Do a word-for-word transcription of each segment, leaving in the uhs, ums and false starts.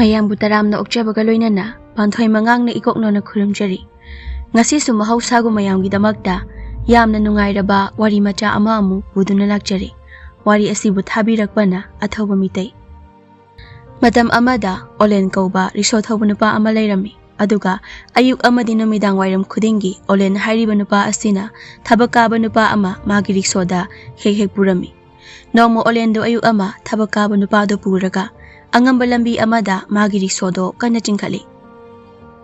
ꯃꯌꯥꯝꯕꯨ ꯇꯔꯥꯝꯅ ꯑꯣꯛꯆꯕꯒ ꯂꯣꯏꯅꯅ ꯄꯥꯟꯊꯣꯏ ꯃꯉꯥꯡꯅ ꯏꯀꯣꯛ ꯅꯣꯟꯅ ꯈꯨꯔꯨꯝꯖꯔꯤ꯫ ꯉꯁꯤꯁꯨ ꯃꯍꯧꯁꯥꯒꯨꯝ ꯃꯌꯥꯝꯒꯤꯗꯃꯛꯇ ꯌꯥꯝꯅ ꯅꯨꯡꯉꯥꯏꯔꯕ ꯋꯥꯔꯤ ꯃꯆꯥ ꯑꯃ ꯑꯃꯨꯛ ꯄꯨꯗꯨꯅ ꯂꯥꯛꯆꯔꯤ꯫ ꯋꯥꯔꯤ ꯑꯁꯤꯕꯨ ꯊꯥꯕꯤꯔꯛꯄꯅ ꯑꯊꯧꯕ ꯃꯤꯇꯩ꯫ ꯃꯇꯝ ꯑꯃꯗ ꯑꯣꯂꯦꯟ ꯀꯧꯕ ꯔꯤꯛꯁꯣ ꯊꯧꯕ ꯅꯨꯄꯥ ꯑꯃ ꯂꯩꯔꯝꯃꯤ꯫ ꯑꯗꯨꯒ ꯑꯌꯨꯛ ꯑꯃꯗꯤ ꯅꯨꯃꯤꯗꯥꯡ ꯋꯥꯏꯔꯝ ꯈꯨꯗꯤꯡꯒꯤ ꯑꯣꯂꯦꯟ ꯍꯥꯏꯔꯤꯕ ꯅꯨꯄꯥ ꯑꯁꯤꯅ ꯊꯕꯛ ꯀꯥꯕ ꯅꯨꯄꯥ ꯑꯃ ꯃꯥꯒꯤ ꯔꯤꯛꯁꯣꯗ ꯍꯦꯛ ꯍꯦꯛ ꯄꯨꯔꯝꯃꯤ꯫ ꯅꯣꯡꯃ ꯑꯣꯂꯦꯟꯗꯣ ꯑꯌꯨꯛ ꯑꯃ ꯊꯕꯛ ꯀꯥꯕ ꯅꯨꯄꯥꯗꯣ ꯄꯨꯔꯒ ꯑꯉꯝꯕ ꯂꯝꯕꯤ ꯑꯃꯗ ꯃꯥꯒꯤ ꯔꯤꯛꯁꯣꯗꯣ ꯀꯟꯅ ꯆꯤꯡꯈꯠꯂꯤ꯫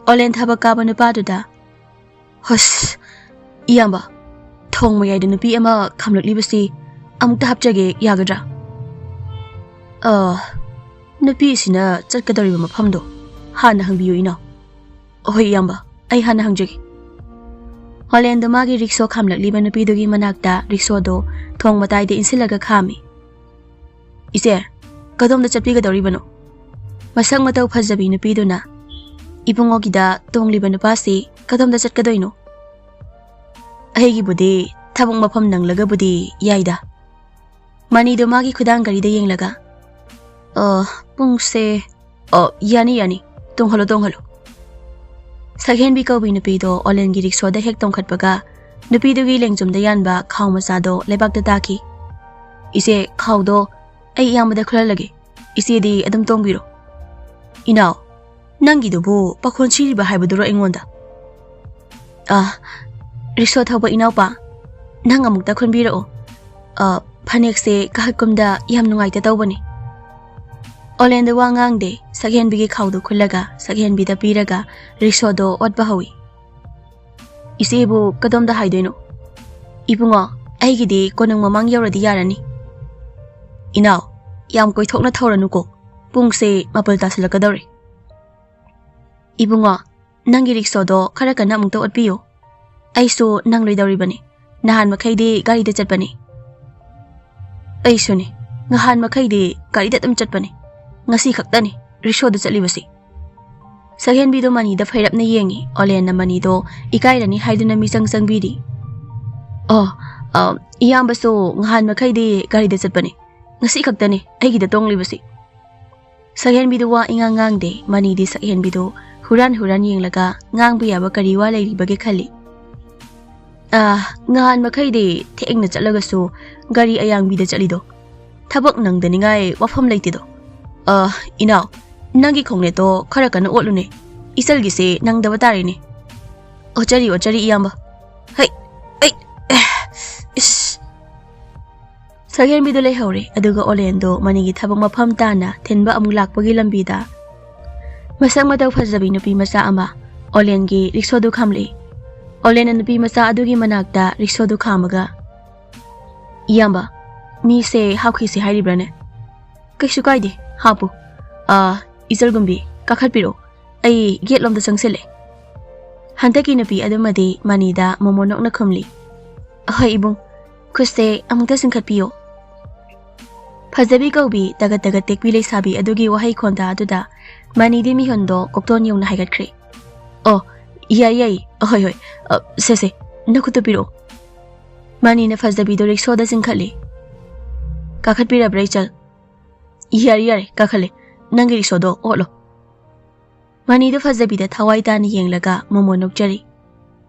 ꯑꯣꯂꯦꯟ ꯊꯕꯛ ꯀꯥꯕ ꯅꯨꯄꯥꯗꯨꯗ, "ꯍꯁ, ꯏꯌꯥꯝꯕ, ꯊꯣꯡ ꯃꯌꯥꯏꯗ ꯅꯨꯄꯤ ꯑꯃ ꯈꯥꯝꯂꯛꯂꯤꯕꯁꯤ ꯑꯃꯨꯛꯇ ꯍꯥꯞꯆꯒꯦ, ꯌꯥꯒꯗ꯭ꯔꯥ?" "ꯑ, ꯅꯨꯄꯤꯁꯤꯅ ꯆꯠꯀꯗꯧꯔꯤꯕ ꯃꯐꯝꯗꯣ ꯍꯥꯟꯅ ꯍꯪꯕꯤꯌꯨ, ꯏꯅꯥꯎ꯫" "ꯍꯣꯏ, ꯏꯌꯥꯝꯕ, ꯑꯩ ꯍꯥꯟꯅ ꯍꯪꯖꯒꯦ꯫" ꯑꯣꯂꯦꯟꯗꯣ ꯃꯥꯒꯤ ꯔꯤꯛꯁꯣ ꯈꯥꯝꯂꯛꯂꯤꯕ ꯅꯨꯄꯤꯗꯨꯒꯤ ꯃꯅꯥꯛꯇ ꯔꯤꯛꯁꯣꯗꯣ ꯊꯣꯡ ꯃꯇꯥꯏꯗ ꯏꯟꯁꯤꯜꯂꯒ ꯈꯥꯝꯃꯤ꯫ "ꯏꯆꯦ, ꯀꯗꯣꯝꯗ ꯆꯠꯄꯤꯒꯗꯧꯔꯤꯕꯅꯣ?" ꯃꯁꯛ ꯃꯇꯧ ꯐꯖꯕꯤ ꯅꯨꯄꯤꯗꯨꯅ, "ꯏꯕꯨꯡꯉꯣꯒꯤꯗ ꯇꯣꯡꯂꯤꯕ ꯅꯨꯄꯥꯁꯤ ꯀꯗꯣꯝꯗ ꯆꯠꯀꯗꯣꯏꯅꯣ?" "ꯑꯩꯒꯤꯕꯨꯗꯤ ꯊꯕꯛ ꯃꯐꯝ ꯅꯪꯂꯒꯕꯨꯗꯤ ꯌꯥꯏꯗ꯫" ꯃꯅꯤꯗꯣ ꯃꯥꯒꯤ ꯈꯨꯗꯥꯡ ꯘꯔꯤꯗ ꯌꯦꯡꯂꯒ, "ꯑ, ꯄꯨꯡꯁꯦ, ꯑ, ꯌꯥꯅꯤ, ꯌꯥꯅꯤ, ꯇꯣꯡꯍꯜꯂꯣ, ꯇꯣꯡꯍꯜꯂꯣ꯫" ꯁꯛꯍꯦꯟꯕꯤ ꯀꯧꯕꯤ ꯅꯨꯄꯤꯗꯣ ꯑꯣꯂꯦꯟꯒꯤ ꯔꯤꯛꯁꯣꯗ ꯍꯦꯛ ꯇꯣꯡꯈꯠꯄꯒ ꯅꯨꯄꯤꯗꯨꯒꯤ ꯂꯦꯡꯖꯨꯝꯗ ꯌꯥꯟꯕ ꯈꯥꯎ ꯃꯆꯥꯗꯣ ꯂꯩꯕꯥꯛꯇ ꯇꯥꯈꯤ꯫ "ꯏꯆꯦ, ꯈꯥꯎꯗꯣ ꯑꯩ ꯏꯌꯥꯝꯕꯗ ꯈꯨꯜꯍꯜꯂꯒꯦ꯫ ꯏꯆꯦꯗꯤ ꯑꯗꯨꯝ ꯇꯣꯡꯕꯤꯔꯣ꯫" "ꯏꯅꯥꯎ, ꯅꯪꯒꯤꯗꯨꯕꯨ ꯄꯥꯈꯣꯟ ꯁꯤꯔꯤꯕ ꯍꯥꯏꯕꯗꯨꯔꯣ ꯑꯩꯉꯣꯟꯗ?" "ꯑ, ꯔꯤꯛꯁꯣ ꯊꯧꯕ ꯏꯅꯥꯎꯄꯥ, ꯅꯪ ꯑꯃꯨꯛꯇ ꯈꯨꯟꯕꯤꯔꯛꯑꯣ꯫ ꯑ, ꯐꯅꯦꯛꯁꯦ ꯀꯥꯈꯠꯀꯨꯝꯗ ꯌꯥꯝ ꯅꯨꯡꯉꯥꯏꯇ ꯇꯧꯕꯅꯤ꯫" ꯑꯣꯂꯦꯟꯗꯣ ꯋꯥ ꯉꯥꯡꯗꯦ, ꯁꯛꯍꯦꯟꯕꯤꯒꯤ ꯈꯥꯎꯗꯨ ꯈꯨꯜꯂꯒ ꯁꯛꯍꯦꯟꯕꯤꯗ ꯄꯤꯔꯒ ꯔꯤꯛꯁꯣꯗꯣ ꯑꯣꯠꯄ ꯍꯧꯏ꯫ "ꯏꯆꯦꯕꯨ ꯀꯗꯣꯝꯗ ꯍꯥꯏꯗꯣꯏꯅꯣ?" "ꯏꯕꯨꯡꯉꯣ, ꯑꯩꯒꯤꯗꯤ ꯀꯣꯅꯨꯡ ꯃꯃꯥꯡ ꯌꯧꯔꯗꯤ ꯌꯥꯔꯅꯤ꯫" "ꯏꯅꯥꯎ, ꯌꯥꯝ ꯀꯣꯏꯊꯣꯛꯅ ꯊꯧꯔꯅꯨꯀꯣ, ꯄꯨꯡꯁꯦ ꯃꯥꯄꯜ ꯇꯥꯁꯤꯜꯂꯛꯀꯗꯧꯔꯦ꯫" "ꯏꯕꯨꯡꯉꯣ, ꯅꯪꯒꯤ ꯔꯤꯛꯁꯣꯗꯣ ꯈꯔ ꯀꯟꯅ ꯑꯃꯨꯛꯇ ꯑꯣꯠꯄꯤꯌꯨ꯫ ꯑꯩꯁꯨ ꯅꯪꯂꯣꯏꯗꯧꯔꯤꯕꯅꯤ꯫ ꯅꯍꯥꯟ ꯃꯈꯩꯗꯤ ꯒꯥꯔꯤꯗ ꯆꯠꯄꯅꯤ꯫" "ꯑꯩꯁꯨꯅꯤ꯫ ꯅꯍꯥꯟ ꯃꯈꯩꯗꯤ ꯒꯥꯔꯤꯗ ꯑꯗꯨꯝ ꯆꯠꯄꯅꯤ꯫ ꯉꯁꯤ ꯈꯛꯇꯅꯤ ꯔꯤꯛꯁꯣꯗ ꯆꯠꯂꯤꯕꯁꯤ꯫" ꯁꯛꯍꯦꯟꯕꯤꯗꯣ ꯃꯅꯤꯗ ꯐꯩꯔꯞꯅ ꯌꯦꯡꯉꯤ꯫ ꯑꯣꯂꯦꯟꯅ ꯃꯅꯤꯗꯣ ꯏꯀꯥꯏꯔꯅꯤ ꯍꯥꯏꯗꯨꯅ ꯃꯤꯆꯪ ꯆꯪꯕꯤꯔꯤ꯫ "ꯑꯣ, ꯑ, ꯏꯌꯥꯝꯕꯁꯨ ꯅꯍꯥꯟ ꯃꯈꯩꯗꯤ ꯒꯥꯔꯤꯗ ꯆꯠꯄꯅꯤ꯫ ꯉꯁꯤ ꯈꯛꯇꯅꯤ ꯑꯩꯒꯤꯗ ꯇꯣꯡꯂꯤꯕꯁꯤ꯫" ꯁꯛꯍꯦꯟꯕꯤꯗꯨ ꯋꯥ ꯏꯉꯥꯡ ꯉꯥꯡꯗꯦ꯫ ꯃꯅꯤꯗꯤ ꯁꯛꯍꯦꯟꯕꯤꯗꯨ ꯍꯨꯔꯥꯟ ꯍꯨꯔꯥꯟ ꯌꯦꯡꯂꯒ ꯉꯥꯡꯕ ꯌꯥꯕ ꯀꯔꯤ ꯋꯥ ꯂꯩꯔꯤꯕꯒꯦ ꯈꯜꯂꯤ꯫ "ꯑꯥ, ꯉꯍꯥꯟ ꯃꯈꯩꯗꯤ ꯊꯦꯡꯅ ꯆꯠꯂꯒꯁꯨ ꯒꯥꯔꯤ ꯑꯌꯥꯡꯕꯤꯗ ꯆꯠꯂꯤꯗꯣ꯫ ꯊꯕꯛ ꯅꯪꯗꯅꯤꯡꯉꯥꯏ ꯋꯥꯐꯝ ꯂꯩꯇꯦꯗꯣ꯫ ꯑꯥ, ꯏꯅꯥꯎ, ꯅꯪꯒꯤ ꯈꯣꯡꯅꯦꯠꯇꯣ ꯈꯔ ꯀꯟꯅ ꯑꯣꯠꯂꯨꯅꯦ꯫ ꯏꯆꯜꯒꯤꯁꯦ ꯅꯪꯗꯕ ꯇꯥꯔꯦꯅꯦ꯫ ꯑꯣꯠꯆꯔꯤ, ꯑꯣꯠꯆꯔꯤ, ꯏꯌꯥꯝꯕ꯫ ꯍꯩ, ꯑꯩ, ꯑꯦ, ꯏꯁ!" ꯁꯛꯍꯦꯟꯕꯤꯗꯨ ꯂꯩꯍꯧꯔꯦ, ꯑꯗꯨꯒ ꯑꯣꯂꯦꯟꯗꯣ ꯃꯅꯤꯒꯤ ꯊꯕꯛ ꯃꯐꯝ ꯇꯥꯟꯅ ꯊꯤꯟꯕ ꯑꯃꯨꯛ ꯂꯥꯛꯄꯒꯤ ꯂꯝꯕꯤꯗ ꯃꯁꯛ ꯃꯇꯧ ꯐꯖꯕꯤ ꯅꯨꯄꯤ ꯃꯆꯥ ꯑꯃ ꯑꯣꯂꯦꯟꯒꯤ ꯔꯤꯛꯁꯣꯗꯨ ꯈꯥꯝꯂꯛꯏ꯫ ꯑꯣꯂꯦꯟꯅ ꯅꯨꯄꯤ ꯃꯆꯥ ꯑꯗꯨꯒꯤ ꯃꯅꯥꯛꯇ ꯔꯤꯛꯁꯣꯗꯨ ꯈꯥꯝꯃꯒ, "ꯏꯌꯥꯝꯕ, ꯃꯤꯁꯦ ꯍꯥꯞꯈꯤꯁꯤ ꯍꯥꯏꯔꯤꯕ꯭ꯔꯥꯅꯦ?" "ꯀꯩꯁꯨ ꯀꯥꯏꯗꯦ, ꯍꯥꯞꯄꯨ꯫ ꯑꯥ, ꯏꯆꯜꯒꯨꯝꯕꯤ, ꯀꯥꯈꯠꯄꯤꯔꯛꯑꯣ꯫ ꯑꯩ ꯒꯦꯠ ꯂꯣꯝꯗ ꯆꯪꯁꯤꯜꯂꯦ꯫" ꯍꯟꯗꯛꯀꯤ ꯅꯨꯄꯤ ꯑꯗꯨꯃꯗꯤ ꯃꯅꯤꯗ ꯃꯣꯃꯣꯟ ꯅꯣꯛꯅ ꯈꯨꯝꯂꯤ꯫ "ꯑꯍꯣꯏ ꯏꯕꯨꯡ, ꯈꯨꯠꯁꯦ ꯑꯃꯨꯛꯇ ꯆꯤꯡꯈꯠꯄꯤꯌꯨ꯫" ꯐꯖꯕꯤ ꯀꯧꯕꯤ ꯇꯒꯠ ꯇꯒꯠ ꯇꯦꯛꯄꯤ ꯂꯩꯁꯥꯕꯤ ꯑꯗꯨꯒꯤ ꯋꯥꯍꯩ ꯈꯣꯟꯗꯥ ꯑꯗꯨꯗ ꯃꯅꯤꯗꯤ ꯃꯤꯍꯨꯟꯗꯣ ꯀꯣꯛꯇꯣꯟ ꯌꯧꯅ ꯍꯥꯏꯒꯠꯈ꯭ꯔꯦ꯫ "ꯑꯣ, ꯌꯥꯏ, ꯌꯥꯏ, ꯑꯍꯣꯏ, ꯍꯣꯏ, ꯑ, ꯁꯦ, ꯁꯦ, ꯅꯈꯨꯠꯇꯨ ꯄꯤꯔꯛꯑꯣ꯫" ꯃꯅꯤꯅ ꯐꯖꯕꯤꯗꯣ ꯔꯤꯛꯁꯣꯗ ꯆꯤꯡꯈꯠꯂꯤ꯫ "ꯀꯥꯈꯠꯄꯤꯔꯕ꯭ꯔꯥ, ꯏꯆꯜ?" "ꯌꯥꯔꯦ, ꯌꯥꯔꯦ, ꯀꯥꯈꯠꯂꯦ꯫ ꯅꯪꯒꯤ ꯔꯤꯛꯁꯣꯗꯣ ꯑꯣꯠꯂꯣ꯫" ꯃꯅꯤꯗꯨ ꯐꯖꯕꯤꯗ ꯊꯋꯥꯏ ꯇꯥꯅ ꯌꯦꯡꯂꯒ ꯃꯣꯃꯣꯟ ꯅꯣꯛꯆꯔꯤ꯫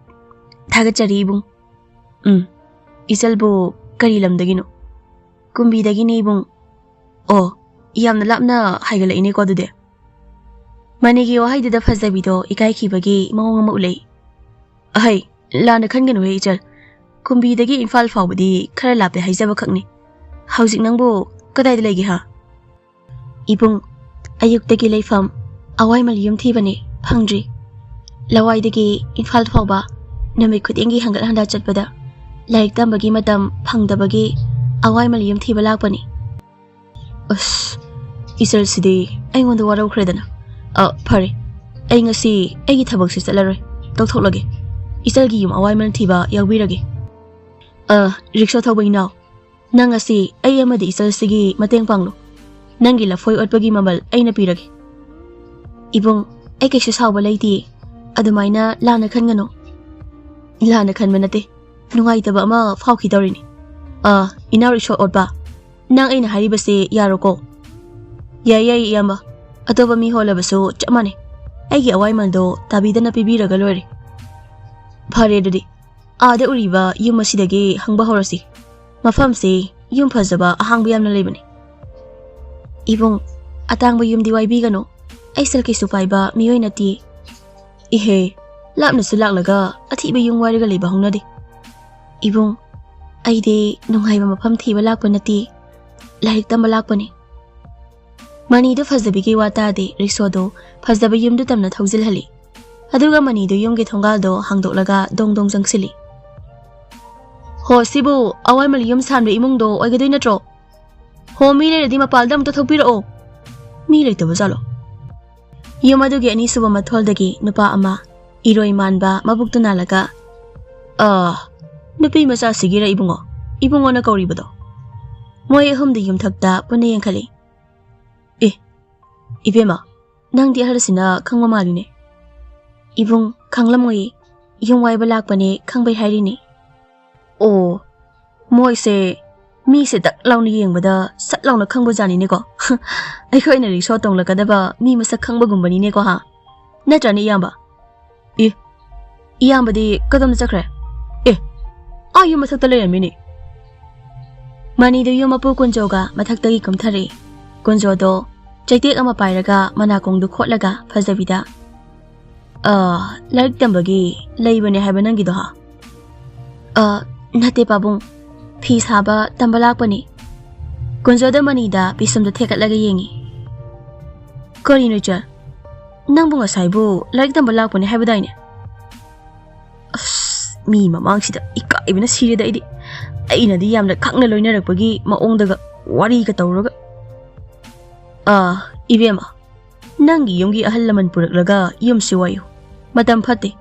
"ꯊꯥꯒꯠꯆꯔꯤ ꯏꯕꯨꯡ꯫" "ꯎꯝ, ꯏꯆꯜꯕꯨ ꯀꯔꯤ ꯂꯝꯗꯒꯤꯅꯣ?" "ꯀꯨꯝꯕꯤꯗꯒꯤꯅꯤ ꯏꯕꯨꯡ꯫" "ꯑꯣ, ꯌꯥꯝꯅ ꯂꯥꯞꯅ ꯍꯥꯏꯒꯠꯂꯛꯏꯅꯦꯀꯣ ꯑꯗꯨꯗꯤ꯫" ꯃꯅꯤꯒꯤ ꯋꯥꯍꯩꯗꯨꯗ ꯐꯖꯕꯤꯗꯣ ꯏꯀꯥꯏꯈꯤꯕꯒꯤ ꯃꯑꯣꯡ ꯑꯃ ꯎꯠꯂꯛꯏ꯫ "ꯑꯍꯩ, ꯂꯥꯟꯅ ꯈꯟꯒꯅꯨꯍꯦ ꯏꯆꯜ꯫ ꯀꯨꯝꯕꯤꯗꯒꯤ ꯏꯝꯐꯥꯜ ꯐꯥꯎꯕꯗꯤ ꯈꯔ ꯂꯥꯞꯄꯦ ꯍꯥꯏꯖꯕ ꯈꯛꯅꯤ꯫ ꯍꯧꯖꯤꯛ ꯅꯪꯕꯨ ꯀꯗꯥꯏꯗ ꯂꯩꯒꯦ ꯍꯥ?" "ꯏꯕꯨꯡ, ꯑꯌꯨꯛꯇꯒꯤ ꯂꯩꯐꯝ ꯑꯋꯥꯏꯃꯜ ꯌꯨꯝ ꯊꯤꯕꯅꯤ, ꯐꯪꯗ꯭ꯔꯤ꯫ ꯂꯋꯥꯏꯗꯒꯤ ꯏꯝꯐꯥꯜ ꯐꯥꯎꯕ ꯅꯨꯃꯤꯠ ꯈꯨꯗꯤꯡꯒꯤ ꯍꯟꯒꯠ ꯍꯟꯗ ꯆꯠꯄꯗ ꯂꯥꯏꯔꯤꯛ ꯇꯝꯕꯒꯤ ꯃꯇꯝ ꯐꯪꯗꯕꯒꯤ ꯑꯋꯥꯏꯃꯜ ꯌꯨꯝ ꯊꯤꯕ ꯂꯥꯛꯄꯅꯤ꯫" "ꯑꯁ, ꯏꯆꯜꯁꯤꯗꯤ ꯑꯩꯉꯣꯟꯗ ꯋꯥꯔꯧꯈ꯭ꯔꯦꯗꯅ꯫ ꯑ, ꯐꯔꯦ, ꯑꯩ ꯉꯁꯤ ꯑꯩꯒꯤ ꯊꯕꯛꯁꯦ ꯆꯠꯂꯔꯣꯏ, ꯇꯣꯛꯊꯣꯛꯂꯒꯦ꯫ ꯏꯆꯜꯒꯤ ꯌꯨꯝ ꯑꯋꯥꯏꯃꯜ ꯊꯤꯕ ꯌꯥꯎꯕꯤꯔꯒꯦ꯫ ꯑ, ꯔꯤꯛꯁꯣ ꯊꯧꯕ ꯏꯅꯥꯎ, ꯅꯪ ꯉꯁꯤ ꯑꯩ ꯑꯃꯗꯤ ꯏꯆꯜꯁꯤꯒꯤ ꯃꯇꯦꯡ ꯄꯥꯡꯂꯨ꯫ ꯅꯪꯒꯤ ꯂꯐꯣꯏ ꯑꯣꯠꯄꯒꯤ ꯃꯃꯜ ꯑꯩꯅ ꯄꯤꯔꯒꯦ꯫" "ꯏꯕꯨꯡ, ꯑꯩ ꯀꯩꯁꯨ ꯁꯥꯎꯕ ꯂꯩꯇꯦ꯫ ꯑꯗꯨꯃꯥꯏꯅ ꯂꯥꯟꯅ ꯈꯟꯒꯅꯨ꯫" "ꯂꯥꯟꯅ ꯈꯟꯕ ꯅꯠꯇꯦ, ꯅꯨꯡꯉꯥꯏꯇꯕ ꯑꯃ ꯐꯥꯎꯈꯤꯗꯧꯔꯤꯅꯤ꯫ ꯑ, ꯏꯅꯥꯎ ꯔꯤꯛꯁꯣ ꯑꯣꯠꯄ, ꯅꯪ ꯑꯩꯅ ꯍꯥꯏꯔꯤꯕꯁꯦ ꯌꯥꯔꯣꯀꯣ?" "ꯌꯥꯏ, ꯌꯥꯏ, ꯏꯌꯥꯝꯕ꯫ ꯑꯇꯣꯞꯄ ꯃꯤ ꯍꯣꯜꯂꯕꯁꯨ ꯆꯞ ꯃꯥꯟꯅꯩ꯫ ꯑꯩꯒꯤ ꯑꯋꯥꯏꯃꯜꯗꯣ ꯇꯥꯕꯤꯗꯅ ꯄꯤꯕꯤꯔꯒ ꯂꯣꯏꯔꯦ꯫ ꯐꯔꯦ ꯑꯗꯨꯗꯤ, ꯑꯥꯗ ꯎꯔꯤꯕ ꯌꯨꯝ ꯑꯁꯤꯗꯒꯤ ꯍꯪꯕ ꯍꯧꯔꯁꯤ꯫ ꯃꯐꯝꯁꯤ ꯌꯨꯝ ꯐꯖꯕ ꯑꯍꯥꯡꯕ ꯌꯥꯝꯅ ꯂꯩꯕꯅꯤ꯫" "ꯏꯕꯨꯡ, ꯑꯇꯥꯡꯕ ꯌꯨꯝꯗꯤ ꯋꯥꯏꯕꯤꯒꯅꯨ꯫ ꯑꯩ ꯁꯦꯜ ꯀꯩꯁꯨ ꯄꯥꯏꯕ ꯃꯤꯑꯣꯏ ꯅꯠꯇꯦ꯫" "ꯏꯍꯦ, ꯂꯥꯞꯅꯁꯨ ꯂꯥꯛꯂꯒ ꯑꯊꯤꯕ ꯌꯨꯝ ꯋꯥꯏꯔꯒ ꯂꯩꯕ ꯍꯧꯅꯗꯦ꯫" "ꯏꯕꯨꯡ, ꯑꯩꯗꯤ ꯅꯨꯡꯉꯥꯏꯕ ꯃꯐꯝ ꯊꯤꯕ ꯂꯥꯛꯄ ꯅꯠꯇꯦ, ꯂꯥꯏꯔꯤꯛ ꯇꯝꯕ ꯂꯥꯛꯄꯅꯤ꯫" ꯃꯅꯤꯗꯨ ꯐꯖꯕꯤꯒꯤ ꯋꯥ ꯇꯥꯗꯦ, ꯔꯤꯛꯁꯣꯗꯨ ꯐꯖꯕ ꯌꯨꯝꯗꯨ ꯇꯝꯅ ꯊꯧꯖꯤꯜꯍꯜꯂꯤ꯫ ꯑꯗꯨꯒ ꯃꯅꯤꯗꯨ ꯌꯨꯝꯒꯤ ꯊꯣꯡꯒꯥꯜꯗꯣ ꯍꯥꯡꯗꯣꯛꯂꯒ ꯗꯣꯡ ꯗꯣꯡ ꯆꯪꯁꯤꯜꯂꯤ꯫ "ꯍꯣ, ꯁꯤꯕꯨ ꯑꯋꯥꯏꯃꯜ ꯌꯨꯝ ꯁꯥꯟꯕ ꯏꯃꯨꯡꯗꯣ ꯑꯣꯏꯒꯗꯣꯏ ꯅꯠꯇ꯭ꯔꯣ? ꯍꯣ, ꯃꯤ ꯂꯩꯔꯗꯤ ꯃꯄꯥꯜꯗ ꯑꯃꯨꯛꯇ ꯊꯣꯛꯄꯤꯔꯛꯑꯣ꯫" ꯃꯤ ꯂꯩꯇꯕ ꯖꯥꯠꯂꯣ? ꯌꯨꯝ ꯑꯗꯨꯒꯤ ꯑꯅꯤꯁꯨꯕ ꯃꯊꯣꯜꯗꯒꯤ ꯅꯨꯄꯥ ꯑꯃ ꯏꯔꯣꯏ ꯃꯥꯟꯕ ꯃꯕꯨꯛꯇꯨ ꯅꯥꯜꯂꯒ, "ꯑꯥ, ꯅꯨꯄꯤ ꯃꯆꯥꯁꯤꯒꯤꯔ ꯏꯕꯨꯡꯉꯣ? ꯏꯕꯨꯡꯉꯣꯅ ꯀꯧꯔꯤꯕꯗꯣ?" ꯃꯣꯏ ꯑꯍꯨꯝꯗꯤ ꯌꯨꯝꯊꯛꯇ ꯄꯨꯟꯅ ꯌꯦꯡꯈꯠꯂꯤ꯫ "ꯑꯦ, ꯏꯕꯦꯝꯃ, ꯅꯪꯗꯤ ꯑꯍꯜꯁꯤꯅ ꯈꯪꯕ ꯃꯥꯜꯂꯤꯅꯦ꯫" "ꯏꯕꯨꯡ, ꯈꯪꯂꯝꯃꯣꯏꯌꯦ꯫ ꯌꯨꯝ ꯋꯥꯏꯕ ꯂꯥꯛꯄꯅꯦ, ꯈꯪꯕꯩ ꯍꯥꯏꯔꯤꯅꯦ꯫" "ꯑꯣ, ꯃꯣꯏꯁꯦ ꯃꯤꯁꯦ ꯗꯛ ꯂꯥꯎꯅ ꯌꯦꯡꯕꯗ ꯁꯠ ꯂꯥꯎꯅ ꯈꯪꯕꯖꯥꯠꯅꯤꯅꯦꯀꯣ꯫" "ꯑꯩꯈꯣꯏꯅ ꯔꯤꯛꯁꯣ ꯇꯣꯡꯂꯛꯀꯗꯕ ꯃꯤ ꯃꯁꯛ ꯈꯪꯕꯒꯨꯝꯕꯅꯤꯅꯦꯀꯣ, ꯍꯥ? ꯅꯠꯇ꯭ꯔꯅꯦ, ꯏꯌꯥꯝꯕ?" "ꯑꯦ, ꯏꯌꯥꯝꯕꯗꯤ ꯀꯗꯣꯝꯗ ꯆꯠꯈ꯭ꯔꯦ? ꯑꯦ, ꯑꯥ ꯌꯨꯝ ꯃꯊꯛꯇ ꯂꯩꯔꯝꯃꯤꯅꯦ꯫" ꯃꯅꯤꯗꯨ ꯌꯨꯝ ꯃꯄꯨ ꯀꯨꯟꯖꯣꯒ ꯃꯊꯛꯇꯒꯤ ꯀꯨꯝꯊꯔꯛꯏ꯫ ꯀꯨꯟꯖꯣꯗꯣ ꯆꯩꯇꯦꯛ ꯑꯃ ꯄꯥꯏꯔꯒ ꯃꯅꯥꯀꯣꯡꯗꯨ ꯈꯣꯠꯂꯒ ꯐꯖꯕꯤꯗ, "ꯑ, ꯂꯥꯏꯔꯤꯛ ꯇꯝꯕꯒꯤ ꯂꯩꯕꯅꯦ ꯍꯥꯏꯕ ꯅꯪꯒꯤꯗꯣ, ꯍꯥ?" "ꯑ, ꯅꯠꯇꯦ ꯄꯥꯕꯨꯡ, ꯐꯤ ꯁꯥꯕ ꯇꯝꯕ ꯂꯥꯛꯄꯅꯦ꯫" ꯀꯨꯟꯖꯣꯗ ꯃꯅꯤꯗ ꯄꯤꯁꯨꯝꯗ ꯊꯦꯛꯀꯠꯂꯒ ꯌꯦꯡꯉꯤ꯫ "ꯀꯔꯤꯅꯣ ꯏꯆꯜ? ꯅꯪꯕꯨ ꯉꯁꯥꯏꯕꯨ ꯂꯥꯏꯔꯤꯛ ꯇꯝꯕ ꯂꯥꯛꯄꯅꯦ ꯍꯥꯏꯕꯗꯥꯏꯅꯦ?" ꯑꯁ, ꯃꯤ ꯃꯃꯥꯡꯁꯤꯗ ꯏꯀꯥꯏꯕꯅ ꯁꯤꯔꯦꯗ ꯑꯩꯗꯤ꯫ ꯑꯩꯅꯗꯤ ꯌꯥꯝꯅ ꯈꯪꯅ ꯂꯣꯏꯅꯔꯛꯄꯒꯤ ꯃꯑꯣꯡꯗꯒ ꯋꯥꯔꯤꯒ ꯇꯧꯔꯒ꯫ "ꯑꯥ, ꯏꯕꯦꯝꯃ, ꯅꯪꯒꯤ ꯌꯨꯝꯒꯤ ꯑꯍꯜ ꯂꯃꯟ ꯄꯨꯔꯛꯂꯒ ꯌꯨꯝꯁꯤ ꯋꯥꯏꯌꯨ꯫ ꯃꯇꯝ ꯐꯠꯇꯦ꯫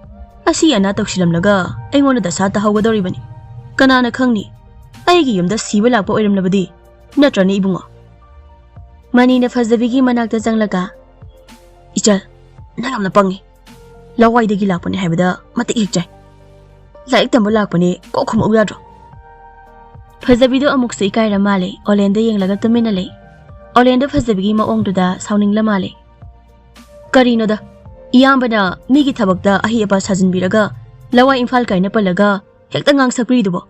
ꯑꯁꯤ ꯑꯅꯥ ꯇꯧꯁꯤꯜꯂꯝꯂꯒ ꯑꯩꯉꯣꯟꯗ ꯗꯁꯥ ꯇꯥꯍꯧꯒꯗꯧꯔꯤꯕꯅꯤ꯫ ꯀꯅꯥꯅ ꯈꯪꯅꯤ? ꯑꯩꯒꯤ ꯌꯨꯝꯗ ꯁꯤꯕ ꯂꯥꯛꯄ ꯑꯣꯏꯔꯝꯂꯕꯗꯤ, ꯅꯠꯇ꯭ꯔꯅꯦ ꯏꯕꯨꯡꯉꯣ?" ꯃꯅꯤꯅ ꯐꯖꯕꯤꯒꯤ ꯃꯅꯥꯛꯇ ꯆꯪꯂꯒ, "ꯏꯆꯜ, ꯅꯪ ꯌꯥꯝꯅ ꯄꯪꯉꯤ꯫ ꯂꯋꯥꯏꯗꯒꯤ ꯂꯥꯛꯄꯅꯦ ꯍꯥꯏꯕꯗ ꯃꯇꯤꯛ ꯍꯦꯛ ꯆꯥꯏ꯫ ꯂꯥꯏꯔꯤꯛ ꯇꯝꯕ ꯂꯥꯛꯄꯅꯦ, ꯀꯣꯛ ꯈꯨꯝꯃꯛꯎ ꯌꯥꯗ꯭ꯔꯣ?" ꯐꯖꯕꯤꯗꯣ ꯑꯃꯨꯛꯁꯨ ꯏꯀꯥꯏꯔ ꯃꯥꯜꯂꯦ, ꯑꯣꯂꯦꯟꯗ ꯌꯦꯡꯂꯒ ꯇꯨꯃꯤꯟꯅ ꯂꯩ꯫ ꯑꯣꯂꯦꯟꯗꯣ ꯐꯖꯕꯤꯒꯤ ꯃꯑꯣꯡꯗꯨꯗ ꯁꯥꯎꯅꯤꯡꯂ ꯃꯥꯜꯂꯦ꯫ "ꯀꯔꯤꯅꯣꯗ, ꯏꯌꯥꯝꯕꯅ ꯃꯤꯒꯤ ꯊꯕꯛꯇ ꯑꯍꯩ ꯑꯄꯥ ꯁꯥꯖꯤꯟꯕꯤꯔꯒ ꯂꯋꯥꯏ ꯏꯝꯐꯥꯜ ꯀꯥꯏꯅ ꯄꯜꯂꯒ ꯍꯦꯛꯇ ꯉꯥꯡꯁꯛꯄꯤꯔꯤꯗꯨꯕꯣ?